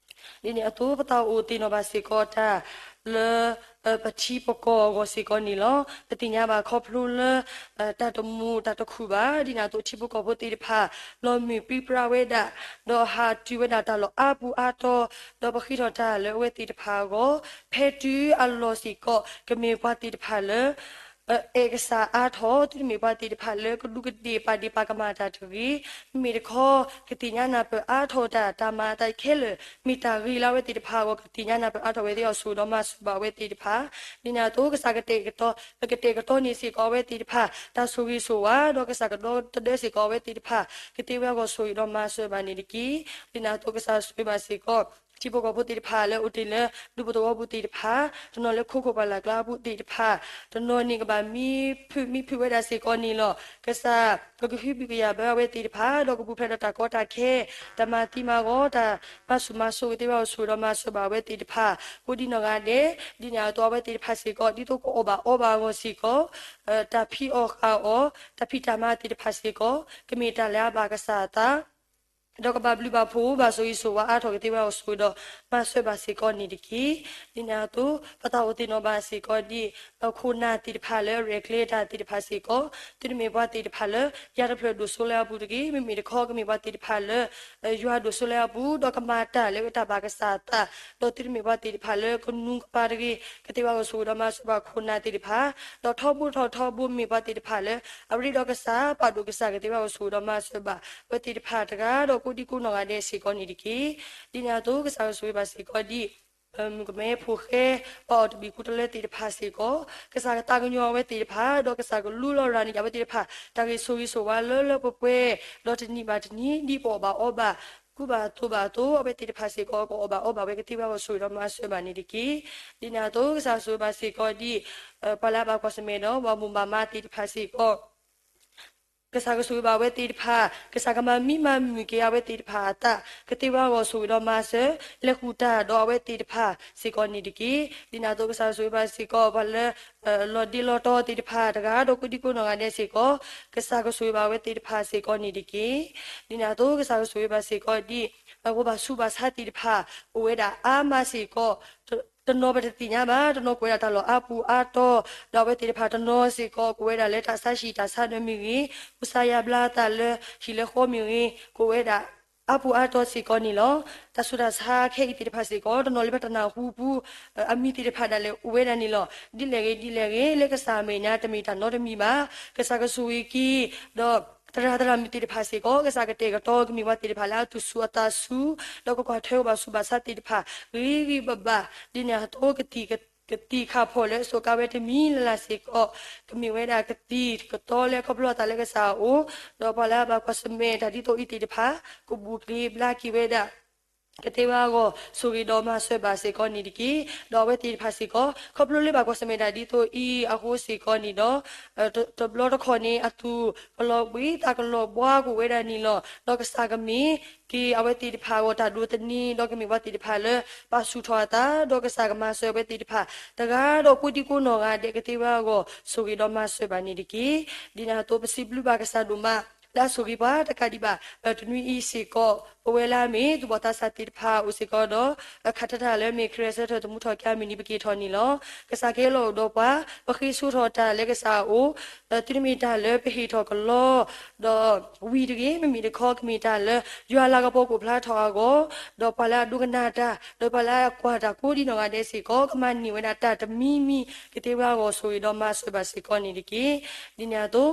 ဒ်န့ၣ်အသိး ပသးအိၣ်သ့ၣ်နီၣ်ဘၣ်စ့ၢ်ကီးတၢ်လၢ ပထံပကီၢ်အဂီၢ်စ့ၢ်ကီးန့ၣ်လီၤ. ပသ့ၣ်ညါဘၣ်ခီဖျိလၢ တၢ်တမူးတၢ်တခုၣ်ဘၣ်. ဒ်န့ၣ်အသိးထံဖိကီၢ်ဖိသ့ၣ်တဖၣ် လီၤမုၢ်ပြံပြါဝဲဒၣ်, ဒီးဟးတုၤဝဲဒၣ်တၢ်လီၢ်အါပူၤအါတီၤ, ဒီးပဃ့ထီၣ်တၢ်လၢအဝဲသ့ၣ်တဖၣ်အဂီၢ်, ဖဲတုၤအလီၢ်စ့ၢ်ကီး ကမ့ၢ်ပှၤသ့ၣ်တဖၣ်လၢ အဲၣ်ကစၢ်အါထီၣ်, သုတမ့ၢ်ပှၤသ့ၣ်တဖၣ်လၢကဒူးကဒ့ၣ်ပာ်ဒ့ၣ်ပာ်ကမၣ်တၢ်တဂ့ၤ, မ့မ့ၢ်တခီ ကသ့ၣ်ညါနၢ်ပၢၢ်အါထီၣ်တၢ်, တၢ်မၤအသးခဲလၢာ် မ့ၢ်တၢ်ဂ့ၤလၢအဝဲသ့ၣ်တဖၣ်အဂီၢ် ကသ့ၣ်ညါနၢ်ပၢၢ်အါထီၣ်ဝဲသ့ၣ်အဂီၢ်ဆိၣ်ဂ့ၤဒီးမၤစၢၤဘၣ်အဝဲသ့ၣ်တဖၣ်. ဒ်န့ၣ်အသိး ကစၢ်ကတဲာ်ကတီၤ, ကတဲာ်ကတီၤန့ၢ်စ့ၢ်ကီးအဝဲသ့ၣ်တဖၣ် တၢ်ဆိၣ်ဂ့ၤဆိၣ်ဝါ, ဒီးကစၢ်ကဒီသဒၢစ့ၢ်ကီးအဝဲသ့ၣ်တဖၣ် ကသ့ဝဲအဂီၢ်ဆိၣ်ဂ့ၤဒီးမၤစၢၤဘၣ်န့ၣ်တက့ၢ်. ဒ်န့ၣ်အသိးကစၢ်ဆိၣ်ဂ့ၤဘၣ်စ့ၢ်ကီး ထံဖိကီၢ်ဖိသ့ၣ်တဖၣ်လၢအိၣ်တ့ၢ်လၢ ဒူဖိသဝီဖိသ့ၣ်တဖၣ်, တနီၤလၢခိခိၣ်ပှၢ်လၢ်ကျါအပူၤသ့ၣ်တဖၣ်, တနီၤန့ၣ်ကဘၣ်မံဖုးမံဖုးဝဲဒၣ်စ့ၢ်ကီးန့ၣ်လီၤ. ကစၢ်ကကဟုကယာ်ဘၢအဝဲသ့ၣ်တဖၣ်, ဒီးကပူၤဖျဲးဒီးတၢ်ကီတၢ်ခဲ, တၢ်မၤသံမၤဂီၤ, တၢ်မၤဆူၣ်မၤစိးကသ့ဝဲအဂီၢ်ဆိၣ်ဂ့ၤဒီးမၤစၢၤဘၣ်အဝဲသ့ၣ်တဖၣ် ကိးဒံနီၢ်ဂၤဒဲး. ဒ်န့ၣ်အသိးအဝဲသ့ၣ်တဖၣ်စ့ၢ်ကီး ဒ်သိးကအီၣ်ဘၣ်အီဘၣ်အဂီၢ်စ့ၢ်ကီး တၢ်ဖံးအီၣ်ဃာ်အီၣ်, တၢ်ဖံးတၢ်မၤသ့ၣ်တဖၣ်စ့ၢ်ကီး ကမ့ၢ်တၢ်လၢအဘၣ်ကစၢ်အသး ဒီးကဘၣ်ဘျုးဘၣ်ဖှိၣ် ဘၣ်ဆိၣ်ဂ့ၤဆိၣ်ဝါအါထီၣ်ကသ့ဝဲအဂီၢ်ဆိၣ်ဂ့ၤဒီး မၤစၢၤဘၣ်စ့ၢ်ကီးန့ၣ်တက့ၢ်. ဒ်န့ၣ်အသိး ပသးအိၣ်သ့ၣ်နီၣ်ဘၣ်စ့ၢ်ကီးဒ် ခိၣ်နၢ်သ့ၣ်တဖၣ်လၢရဲၣ်ကျဲၤတၢ်သ့ၣ်တဖၣ်စ့ၢ်ကီး, သုတမ့ၢ်ပှၤသ့ၣ်တဖၣ်လၢ ယါတဖျၢၣ်ဒိၣ်စိလၢအပူၤတဂ့ၤ, မ့မ့ၢ်တခီကမ့ၢ်ပှၤသ့ၣ်တဖၣ်လၢ ယွၤဒိၣ်စိလၢအပူၤ ဒီးကမၤတၢ်လၢတၢ်ဘၣ်ကစၢ်အသး, ဒီးသုတမ့ၢ်ပှၤသ့ၣ်တဖၣ်လၢကနူၤကပၤတဂ့ၤ, ကသ့ဝဲအဂီၢ်ဆိၣ်ဂ့ၤဒီးမၤစၢၤဘၣ်ခိၣ်နၢ်သ့ၣ်တဖၣ်, ဒီးထီဘိထီၣ်ထီဘိမ့ၢ်ပှၤသ့ၣ်တဖၣ်လၢ အရ့ဒီးကစၢ် ပာ်ဒိၣ်ကစၢ်ကသ့ဝဲအဂီၢ်ဆိၣ်ဂ့ၤဒီးမၤစၢၤဘၣ် အဝဲသ့ၣ်တဖၣ်တဂၤဒီးကိးဒံကိးနီၢ်ဂၤဒဲးစ့ၢ်ကီးန့ၣ်တက့ၢ်. ဒ်န့ၣ်အသိးကစၢ်ယွၤဆိၣ်ဂ့ၤဘၣ်စ့ၢ်ကီးဒ် မုၣ်ကမဲဖိဃဲ ပှၤအီၣ်တဘ့ၣ်ကူတလၢသ့ၣ်တဖၣ်စ့ၢ်ကီး, ကစၢ်ကသးကညီၤအဝဲသ့ၣ်တဖၣ် ဒီးကစၢ်ကလူလီၤရၤန့ၢ်အဝဲသ့ၣ်တဖၣ် တၢ်ဂ့ၢ်ဆိၣ်ဂ့ၤဆိၣ်ဝါလၢလၢပှဲၤပှဲၤ, ဒီးတနံၤဘၣ်တနံၤဒ်ပအီၣ်ဘၣ်အီဘၣ် ကူဘၣ်သိးဘၣ်အသိး အဝဲသ့ၣ်တဖၣ်စ့ၢ်ကီး ကအီၣ်ဘၣ်အီဘၣ်ဝဲကသ့ဝဲအဂီၢ်ဆိၣ်ဂ့ၤဒီးမၤစၢၤဘၣ်န့ၣ်တက့ၢ်. ဒ်န့ၣ်အသိးကစၢ်ယွၤဆိၣ်ဂ့ၤဘၣ်စ့ၢ်ကီးဒ် ပှၤလၢအဘၣ်ကွၢ်ဆၢၣ်မဲာ်ဒီးပှၤမိၢ်ဘၣ်မါသ့ၣ်တဖၣ်စ့ၢ်ကီး ကစၢ်ကဆိၣ်ဂ့ၤဘၣ်အဝဲသ့ၣ်တဖၣ်, ကစၢ်ကမၤမံမၤမုာ်က့ၤအဝဲသ့ၣ်တဖၣ်အသး, ကသ့ဝဲအဂီၢ်ဆိၣ်ဂ့ၤဒီးမၤစၢၤ, လဲၤဃုာ်တၢ်ဒီးအဝဲသ့ၣ်တဖၣ်စ့ၢ်ကီးန့ၣ်တက့ၢ်. ဒ်န့ၣ်အသိးကစၢ်ကဆိၣ်ဂ့ၤဘၣ်စ့ၢ်ကီး ပှၤလၢ လီၤဒ့လီၤတီၤသ့ၣ်တဖၣ်တဂၤဒီးကိးဒံကိးနီၢ်ဂၤဒဲးစ့ၢ်ကီး, ကစၢ်ကဆိၣ်ဂ့ၤဘၣ်အဝဲသ့ၣ်တဖၣ်စ့ၢ်ကီးန့ၣ်တက့ၢ်. ဒ်န့ၣ်အသိးကစၢ်ကဆိၣ်ဂ့ၤဘၣ်စ့ၢ်ကီးဒ် ပှၤဘၣ်ဆူးဘၣ်ဆါသ့ၣ်တဖၣ် အိၣ်ဝဲဒၣ်အါမးစ့ၢ်ကီး, တနီၤပတသ့ၣ်ညါဘၣ်, တနီၤကအိၣ်ဝဲဒၣ်တၢ်လီၢ်အါပူၤအါတီၤ, ဒီးအဝဲသ့ၣ်တဖၣ်တနီၤစ့ၢ်ကီး ကအိၣ်ဝဲဒၣ်လၢတၢ်ဆါဟံၣ်တၢ်ဆါဒီးမ့ၢ်ဂ့ၤ, ကူစါယါဘျါသးလၢဟံၣ်လၢဃီမ့ၢ်ဂ့ၤ, ကအိၣ်ဝဲဒၣ်အါပူၤအါတီၤစ့ၢ်ကီးန့ၣ်လီၤ. တၢ်ဆူးတၢ်ဆါခဲအံၤသ့ၣ်တဖၣ်စ့ၢ်ကီး တနီၤလၢပတနၢ်ဟူပူၤ အမံၤသ့ၣ်တဖၣ်ဒၣ်လဲာ်အိၣ်ဝဲဒၣ်န့ၣ်လီၤ. ဒ်လဲၣ်ဂ့ၤဒ်လဲၣ်ဂ့ၤ လၢကစၢ်အမဲာ်ညါတမ့ၢ်တၢ်နီတမံၤဘၣ်. ကစၢ်ကဆိၣ်ဂ့ၤက့ၤ ဒီး သရၣ်သရၣ်မုၣ်သ့ၣ်တဖၣ်စ့ၢ်ကီး ကစၢ်ကတဲာ်ကတီၤကမ့ၢ်ပှၤသ့ၣ်တဖၣ်လၢအသူၣ်ဆူၣ်အသးဆူၣ် ဒီးကကွၢ်ထွဲအိၣ်ဘၣ်ဆူးဘၣ်ဆါသ့ၣ်တဖၣ် ဂ့ၤဂ့ၤဘၣ်ဘၣ် ဒ်န့ၣ်အသိး ကသံၣ်ကသံၣ်ခၣ်ဖီၣ်လၢအစိာ်ကါဝဲတမံၤလၢ်လၢ်စ့ၢ်ကီး ကမ့ၢ်ဝဲဒၣ်ကသံၣ်ကသီလၢခီဖျိအသးလၢကစၢ်အအိၣ်, ဒီးပှၤလၢအဘၣ်ကွၢ်ဆၢၣ်မဲာ်တၢ်ဒ်သိးအံၤသ့ၣ်တဖၣ် ကဘူၣ်ကျ့ၤဘျါက့ၤဝဲဒၣ် ကသ့ဝဲအဂီၢ် ဆိၣ်ဂ့ၤဒီးမၤစၢၤဘၣ်စ့ၢ်ကီးန့ၣ်တက့ၢ်. ဒီးအဝဲသ့ၣ်တဖၣ်စ့ၢ်ကီး ခီဖျိလၢဘၣ်ကွၢ်ဆၢၣ်မဲာ်တၢ်ဒ်သိးအံၤအဃိစ့ၢ်ကီးန့ၣ်ဒီး တဘျီတခီၣ်န့ၣ် အသူၣ်ကလီၤဘှံးသးကလီၤဘှါကအိၣ်ဝဲဒၣ်န့ၣ်လီၤ. ဒီးကစၢ်ကမ့ၢ်က့ၤအဝဲသ့ၣ်တဖၣ်အဂီၢ်တၢ်ဒိးသန့ၤ ဒီးကမ့ၢ်ပှၤသ့ၣ်တဖၣ်လၢ ပာ်ဆူၣ်ထီၣ်အသး ဒီးကစၢ်ကမၤစၢၤအဝဲသ့ၣ်တဖၣ် တဂၤဒီးကိးဒံကိးနီၢ်ဂၤဒဲး ကသ့ဝဲအဂီၢ် ဆိၣ်ဂ့ၤဒီးမၤစၢၤဘၣ်န့ၣ်တက့ၢ်. ဒ်န့ၣ်အသိး ပစံးဘျုးဘၣ်ကစၢ်ဒိၣ်မး လၢအဆိၣ်ဂ့ၤပှၤတကးဒံးဘၣ် တနွံအံၤစ့ၢ်ကီး ပဝဲလၢအမ့ၢ်သူၣ်ဘီၣ်သးစၢ်သ့ၣ်တဖၣ်အိၣ်စ့ၢ်ကီးဒီး ခးတၢ်တၢ်လၢမ့ၢ်ခရံာ်အဆၢထၢၣ်သမူထီၣ်က့ၤအမုၢ်နံၤ ပက့ၤထီၣ်န့ၣ်လီၤ. ကစၢ်ကဟဲလီၤအိၣ်ဒီးပှၤ ပဃ့ဆိထီၣ်တၢ်လၢကစၢ်အအိၣ် သုတမ့ၢ်တၢ်လၢပဟ့ၣ်ထီၣ်ကလီ ဒီးဝံၤတဂ့ၤ, မ့မ့ၢ်တခီ ကမ့ၢ်တၢ်လၢယွၤလၤကပီၤကအိၣ်ဖျါထီၣ်အဂီၢ်, ဒီးပှၤလၢအဒိကနၣ်တၢ် ဒီးပှၤလၢအကွၢ်တၢ်ကိးဒံနီၢ်ဂၤဒဲးစ့ၢ်ကီး ကမၤန့ၢ်ဝဲဒၣ်တၢ်တမံၤမံၤ ကသ့ဝဲအဂီၢ် ဆိၣ်ဂ့ၤဒီးမၤစၢၤဘၣ်စ့ၢ်ကီးန့ၣ်တက့ၢ်. ဒ်န့ၣ်အသိး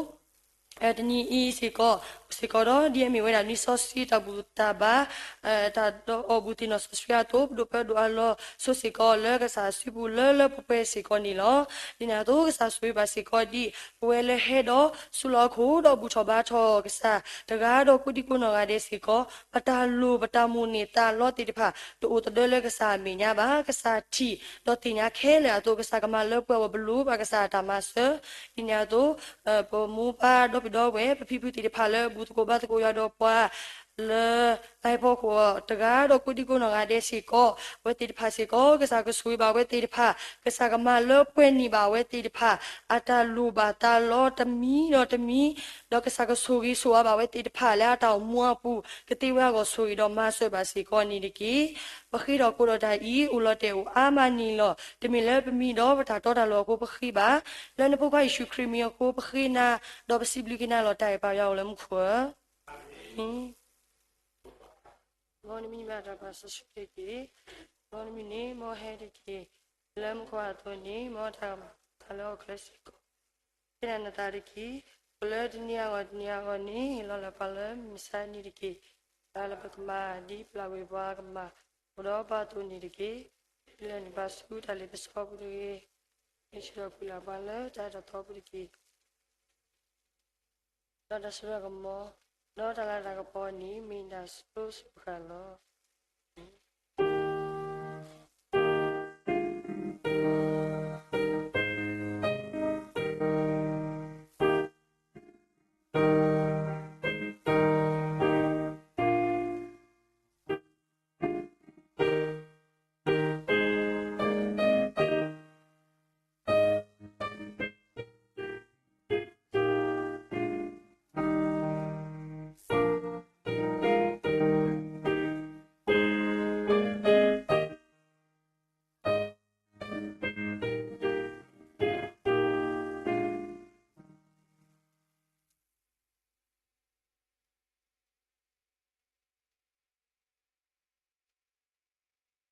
တနံၤအံၤစ့ၢ်ကီး စ့ၢ်ကီးဒီး ဒ်အမ့ၢ်ဝဲဒၣ်နွံစီဆှံတၢ်ဘူၣ်တၢ်ဘါ တၢ်ဒီးအီၣ်ဘူၣ်သ့ၣ်နီၣ်စီဆှံအသိး ပဒိၣ်ပၢဒိၣ်အလီၢ်ဆိးစ့ၢ်ကီးလၢကစၢ်စုပူၤလၢလၢပှဲၤပှဲၤစ့ၢ်ကီးန့ၣ်လီၤ. ဒ်န့ၣ်အသိး ကစၢ်ဆိၣ်ဂ့ၤဘၣ်စ့ၢ်ကီးဒ် ပဝဲလၢဟဲဒီးဆူၣ်လီၤအခိၣ်ဒီးဘူၣ်ထီၣ်ဘါထီၣ်ကစၢ် တဂၤဒီးကိးဒံကိးနီၢ်ဂၤဒဲးစ့ၢ်ကီး ပတၢ်လိၣ်ပတၢ်မိၣ်န့ၢ်သးလီသ့ၣ်တဖၣ် တအိၣ်သဒၢလၢကစၢ်အမဲာ်ညါဘၣ်. ကစၢ်ထံၣ်ဒီးသ့ၣ်ညါခဲလၢာ်အသိး ကစၢ်ကမၤလၢပှဲၤအဂီၢ် ပလိၣ်ဘၣ်ကစၢ်အတၢ်မၤစၢၤ. ဒ်န့ၣ်အသိး ပမိၢ်ပၢ်ဒီပုၢ်ဒီဝဲၢ် ပဖံဖုသ့ၣ်တဖၣ်လၢဘူၣ်သကိးဘါသကိးယွၤဒီးပှၤ လၢ တၢ်ဟဲဖီခိၣ်တဂၤဒီးကိးဒံကိးနီၢ်ဂၤဒဲးစ့ၢ်ကီး အဝဲသ့ၣ်တဖၣ်စ့ၢ်ကီး ကစၢ်ကဆိၣ်ဂ့ၤဘၣ်အဝဲသ့ၣ်တဖၣ်, ကစၢ်ကမၤလၢပှဲၤန့ၢ်ဘၣ်အဝဲသ့ၣ်တဖၣ် အတၢ်လိၣ်ဘၣ်သးလီတမံၤဒီးတမံၤ, ဒီးကစၢ်ကဆိၣ်ဂ့ၤဆိၣ်အါဘၣ်အဝဲသ့ၣ်တဖၣ်လၢအတၢ်အိၣ်မူအပူၤ ကသ့ဝဲအဂီၢ် ဆိၣ်ဂ့ၤဒီးမၤစၢၤဘၣ်စ့ၢ်ကီးန့ၣ်တက့ၢ်. ပဃ့ထီၣ်ကိးဒီးတၢ်အံၤ အိၣ်လီၤတဲာ်အိၣ်အါမးန့ၣ်လီၤ. တမ့ၢ်လၢပမံဒီးပတၢ်တီတၢ်လိၤအဃိပဃ့ဘၣ်. လၢနဖိခွါယ့ၣ်ၡူးခရံာ်မံၤအဃိပဃ့နၤ, ဒီးပစံးဘျုးက့ၤနၤလီၤတၢ်အဲၣ်ပၢ်ယွၤအိၣ်လၢမူခိၣ်ဧၢ. မ်နမံၤဘၣ်တၢ်ပာ်စီဆှံတက့ၢ်. မ်နမံၤန့ၣ် မ်ဟဲတက့ၢ်. လၢမူခိၣ်အသိးန့ၣ် မ်တၢ်မၤတၢ်လၢဟီၣ်ခိၣ်ချၢစ့ၢ်ကီး ဃ့နၤနသးတက့ၢ်. အိၣ်လၢတနံၤအဂီၢ်တနံၤအဂီၢ်န့ၣ် ဟ့ၣ်လီၤလၢပှၤလၢမုၢ်မဆါတနံၤတက့ၢ်. တၢ်လၢပကမၤ ဒ်ပျၢ်ကွံာ်ပှၤကမၤ အိၣ်ဒီးပှၤအသိးန့ၣ်တက့ၢ်. လၢနပာ်ဆူတၢ်လ့ပစီပူၤတဂ့ၤ. မ့ၢ်ဆူၣ်ထီၣ်ပှဲၤလၢပှၤလၢတၢ်အဲၣ်တၢ်သီပူၤတက့ၢ်. ဒီးတၢ်စိတၢ်ကမီၤ ဒီးတၢ်လၤတၢ်ကပီၤန့ၣ် မ့ၢ်ဒၣ်စိၤစိၤဃၣ်ဃၣ်လီၤ.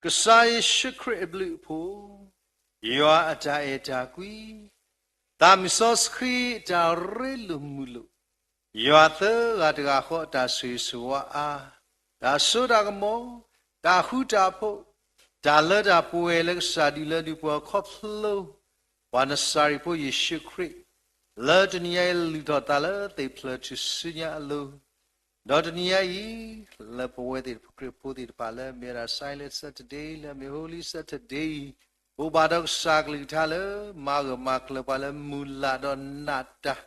ကစၢ်ယ့ၣ်ၡူးခရံာ်အဘျုးအဖှိၣ်, ယွၤအတၢ်အဲၣ်တၢ်ကွံ, သးမုၢ်စီဆှံအတၢ်ရ့လိာ်မုာ်လိာ်, ယွၤသၢဂၤတဂၤဃီအတၢ်ဆိၣ်ဂ့ၤဆိၣ်ဝါအါ, တၢ်စိတၢ်ကမီၤ, တၢ်ဃူတၢ်ဖိး, တၢ်လၢတၢ်ပှဲၤလၢကစၢ်ဒုးလၢဒုးပှဲၤခီဖျိ ပှၤနစၤရ့းဖိယ့ၣ်ၡူးခရံာ်, လၢတနံၤအံၤလုၢ်ထီၣ်သးလၢသ့ၣ်ဖျၢၣ်ထူၣ်စုညါအလိၤ, ဒီးတနံၤအံၤ, လၢပဝဲသ့ၣ်တဖၣ်ခရံာ်ဖိသ့ၣ်တဖၣ်လၢမ့ၢ်ဝဲဒၣ် Silent Saturday လၢမ့ၢ် Holy Saturday အံၤ, အိၣ်ဘၣ်ဒီးကစၢ်ကလုၢ်ကထါလၢ မၤဂၢၢ်မၤကျၢၤပှၤလၢမုၢ်လၢ်ဒီးနးတၢ်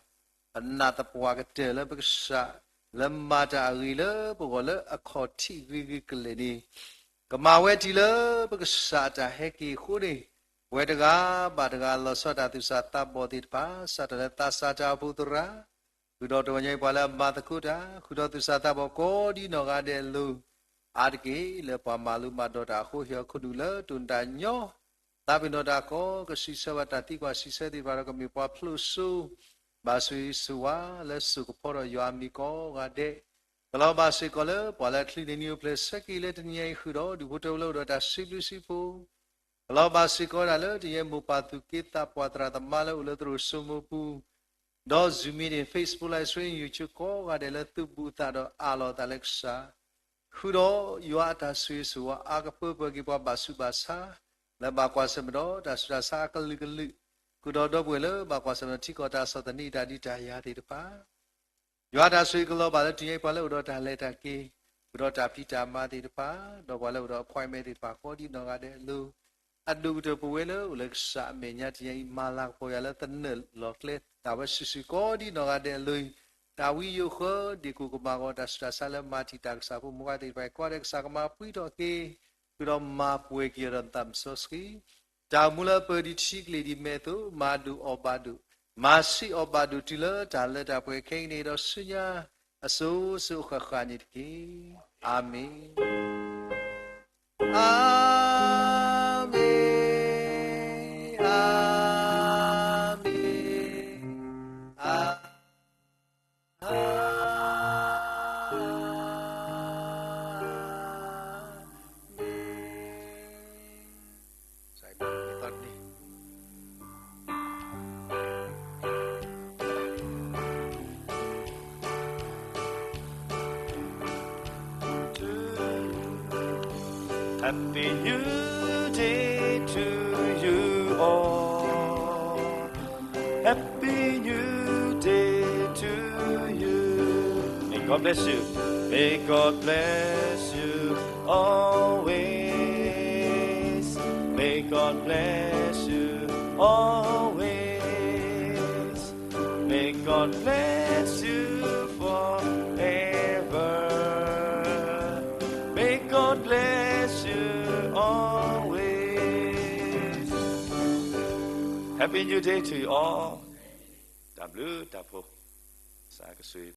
ပနာ်သပှၢ်ကတၢၢ်လၢပကစၢ် လၢမၤတၢ်အဂ့ၤလၢပဂီၢ်လၢအခီၣ်ထံးဂ့ၤဂ့ၤကလဲာ်န့ၣ်, ကမၤဝဲတုၤလၢပကစၢ်အတၢ်ဟဲက့ၤအဃိန့ၣ်, ပဝဲတဂၤဘၣ်တဂၤလီၤဆီဒၣ်တၢ်သူၣ်စၢ်သးဘီၣ်သ့ၣ်တဖၣ် စးထီၣ်လၢသးစၢ်တၢ်အိၣ်ဖှိၣ်သရၣ်, ဃုာ်ဒီးတဂီၤညါအံၤ ပှၤလၢအမၤသကိးတၢ် ဃုာ်ဒီးသူၣ်စၢ်သးဘီၣ်ကိးဒံနီၢ်ဂၤဒဲးအလိၤ, အါတက့ၢ်လၢပှၤမၤလိမၤဒိးတၢ်အဃိ ဟ့ၣ်အီၤခိၣ်နူာ်လၢတိၢ်နတၢ်ညီ သးပ့ၤနီၣ်တၢ်ကီ ကစံးဆၢဘၣ်တၢ်သံကွၢ်စံးဆၢသ့ၣ်တဖၣ်ဒီး ကမ့ၢ်ပှၤဖျိးစိ ဘၣ်ဆိၣ်ဂ့ၤဆိၣ်ဝါလၢစိၤကဖီဒီးယွၤအမံၤကိးဂၤဒဲး, ကလီၤဘၣ်စ့ၢ်ကီးလၢပှၤလၢအချုးန့ၢ်နံၤအိၣ်ဖျဲၣ်ဆၢက့ၤလၢတနံၤအံၤ ဃုာ်ဒီးဒူၣ်ဖိထၢဖိလၢအိၣ်ဒီးတၢ်စံးဘျုးစံးဖှိၣ်, ကလီၤဘၣ်စ့ၢ်ကီးဒၣ်လၢတနံၤအံၤ မိၢ်ပၢ်သူၣ်က့သးပှၢ်သရၣ်သမါလၢအိၣ်လၢသရိာ်စိမိၤပူၤ, ဒီး Zoom meeting, Facebook Live Stream, YouTube ကိးဂၤဒဲးလၢသုးဘူးအသးဒီးအးလီၤအသးလၢကစၢ် ဃုာ်ဒီးယွၤအတၢ်ဆိၣ်ဂ့ၤဆိၣ်ဝါအါကပၢပှဲၤက့ၤပှၤဘၣ်ဆူးဘၣ်ဆါ လၢဘၣ်ကွၢ်ဆၢၣ်မဲာ်ဒီးတၢ်ဆူးတၢ်ဆါအကလုာ်ကလုာ်, ဃုာ်ဒီးဒီပုၢ်ဝဲၢ်လၢဘၣ်ကွၢ်ဆၢၣ်မဲာ်ထံကီၢ်တၢ်ဆီၣ်သနံးတၢ်ဒုးတၢ်ယၤသ့ၣ်တဖၣ် ယွၤတၢ်ဆိၣ်ဂ့ၤကလီၤဘၣ်လၢတနံၤအံၤပှၤလၢအိၣ်ဒီးတၢ်လဲၤတၢ်က့ၤ, ဃုာ်ဒီးတၢ်ဖံးတၢ်မၤသ့ၣ်တဖၣ်, ဒီးပှၤလၢအိၣ်ဒီး appointment သ့ၣ်တဖၣ်ကိးဒံနီၢ်ဂၤဒဲးအလိၤ, အဒိၣ်ကတၢၢ်ပဝဲလၢအိၣ်လၢကစၢ်အမဲာ်ညါတနံၤအံၤ မၤလၤကပီၤယွၤလၢသနၢၣ်လီၤကျဲတၢ်ဝဲစုာ်စုာ်ကိးဒံနီၢ်ဂၤဒဲးအလိၤ, တၢ်ဝံယိာ်ဃၢဒ့ၣ်ကိၣ်ကမၣ်ဂီၤ တၢ်ဆူးတၢ်ဆါလၢမၤတံာ်တာ်ကစၢ်ဖိမုၣ်ခွါသ့ၣ်တဖၣ်အံၤ ကိးဂၤဒဲးကစၢ်ကမၤပှဲၤထီၣ်က့ၤ, ဃုာ်ဒီးမၤပှဲၤက့ၤအီၤဒီးသးစီဆှံ တၢ်အိၣ်မူလၢပၢၤဒံးထံကလံၤဒံးမဲာ်အသိး မၤဒိၣ်အီၣ်ဘၣ်ဒိၣ်, မၤဆံးအီၣ်ဘၣ်ဒိၣ်တုၤလၢတၢ်လၢတၢ်ပှဲၤခဲအံၤန့ၣ်ဒီးဆူညါ အစိၤစိၤအဃၣ်ဃၣ်န့ၣ်တက့ၢ်. အၤမ့ၣ်, အၤမ့ၣ်, အၤမ့ၣ်, အၤမ့ၣ်. Happy New Day to you all. Happy New Day to you. May God bless you. May God bless you always. May God bless you always. May God bless you forever. May God bless you always. Happy New Day to you all. တၢ်ဘျုးတၢ်ဖှိၣ်, ကစၢ်ကဆိၣ်ဂ့ၤ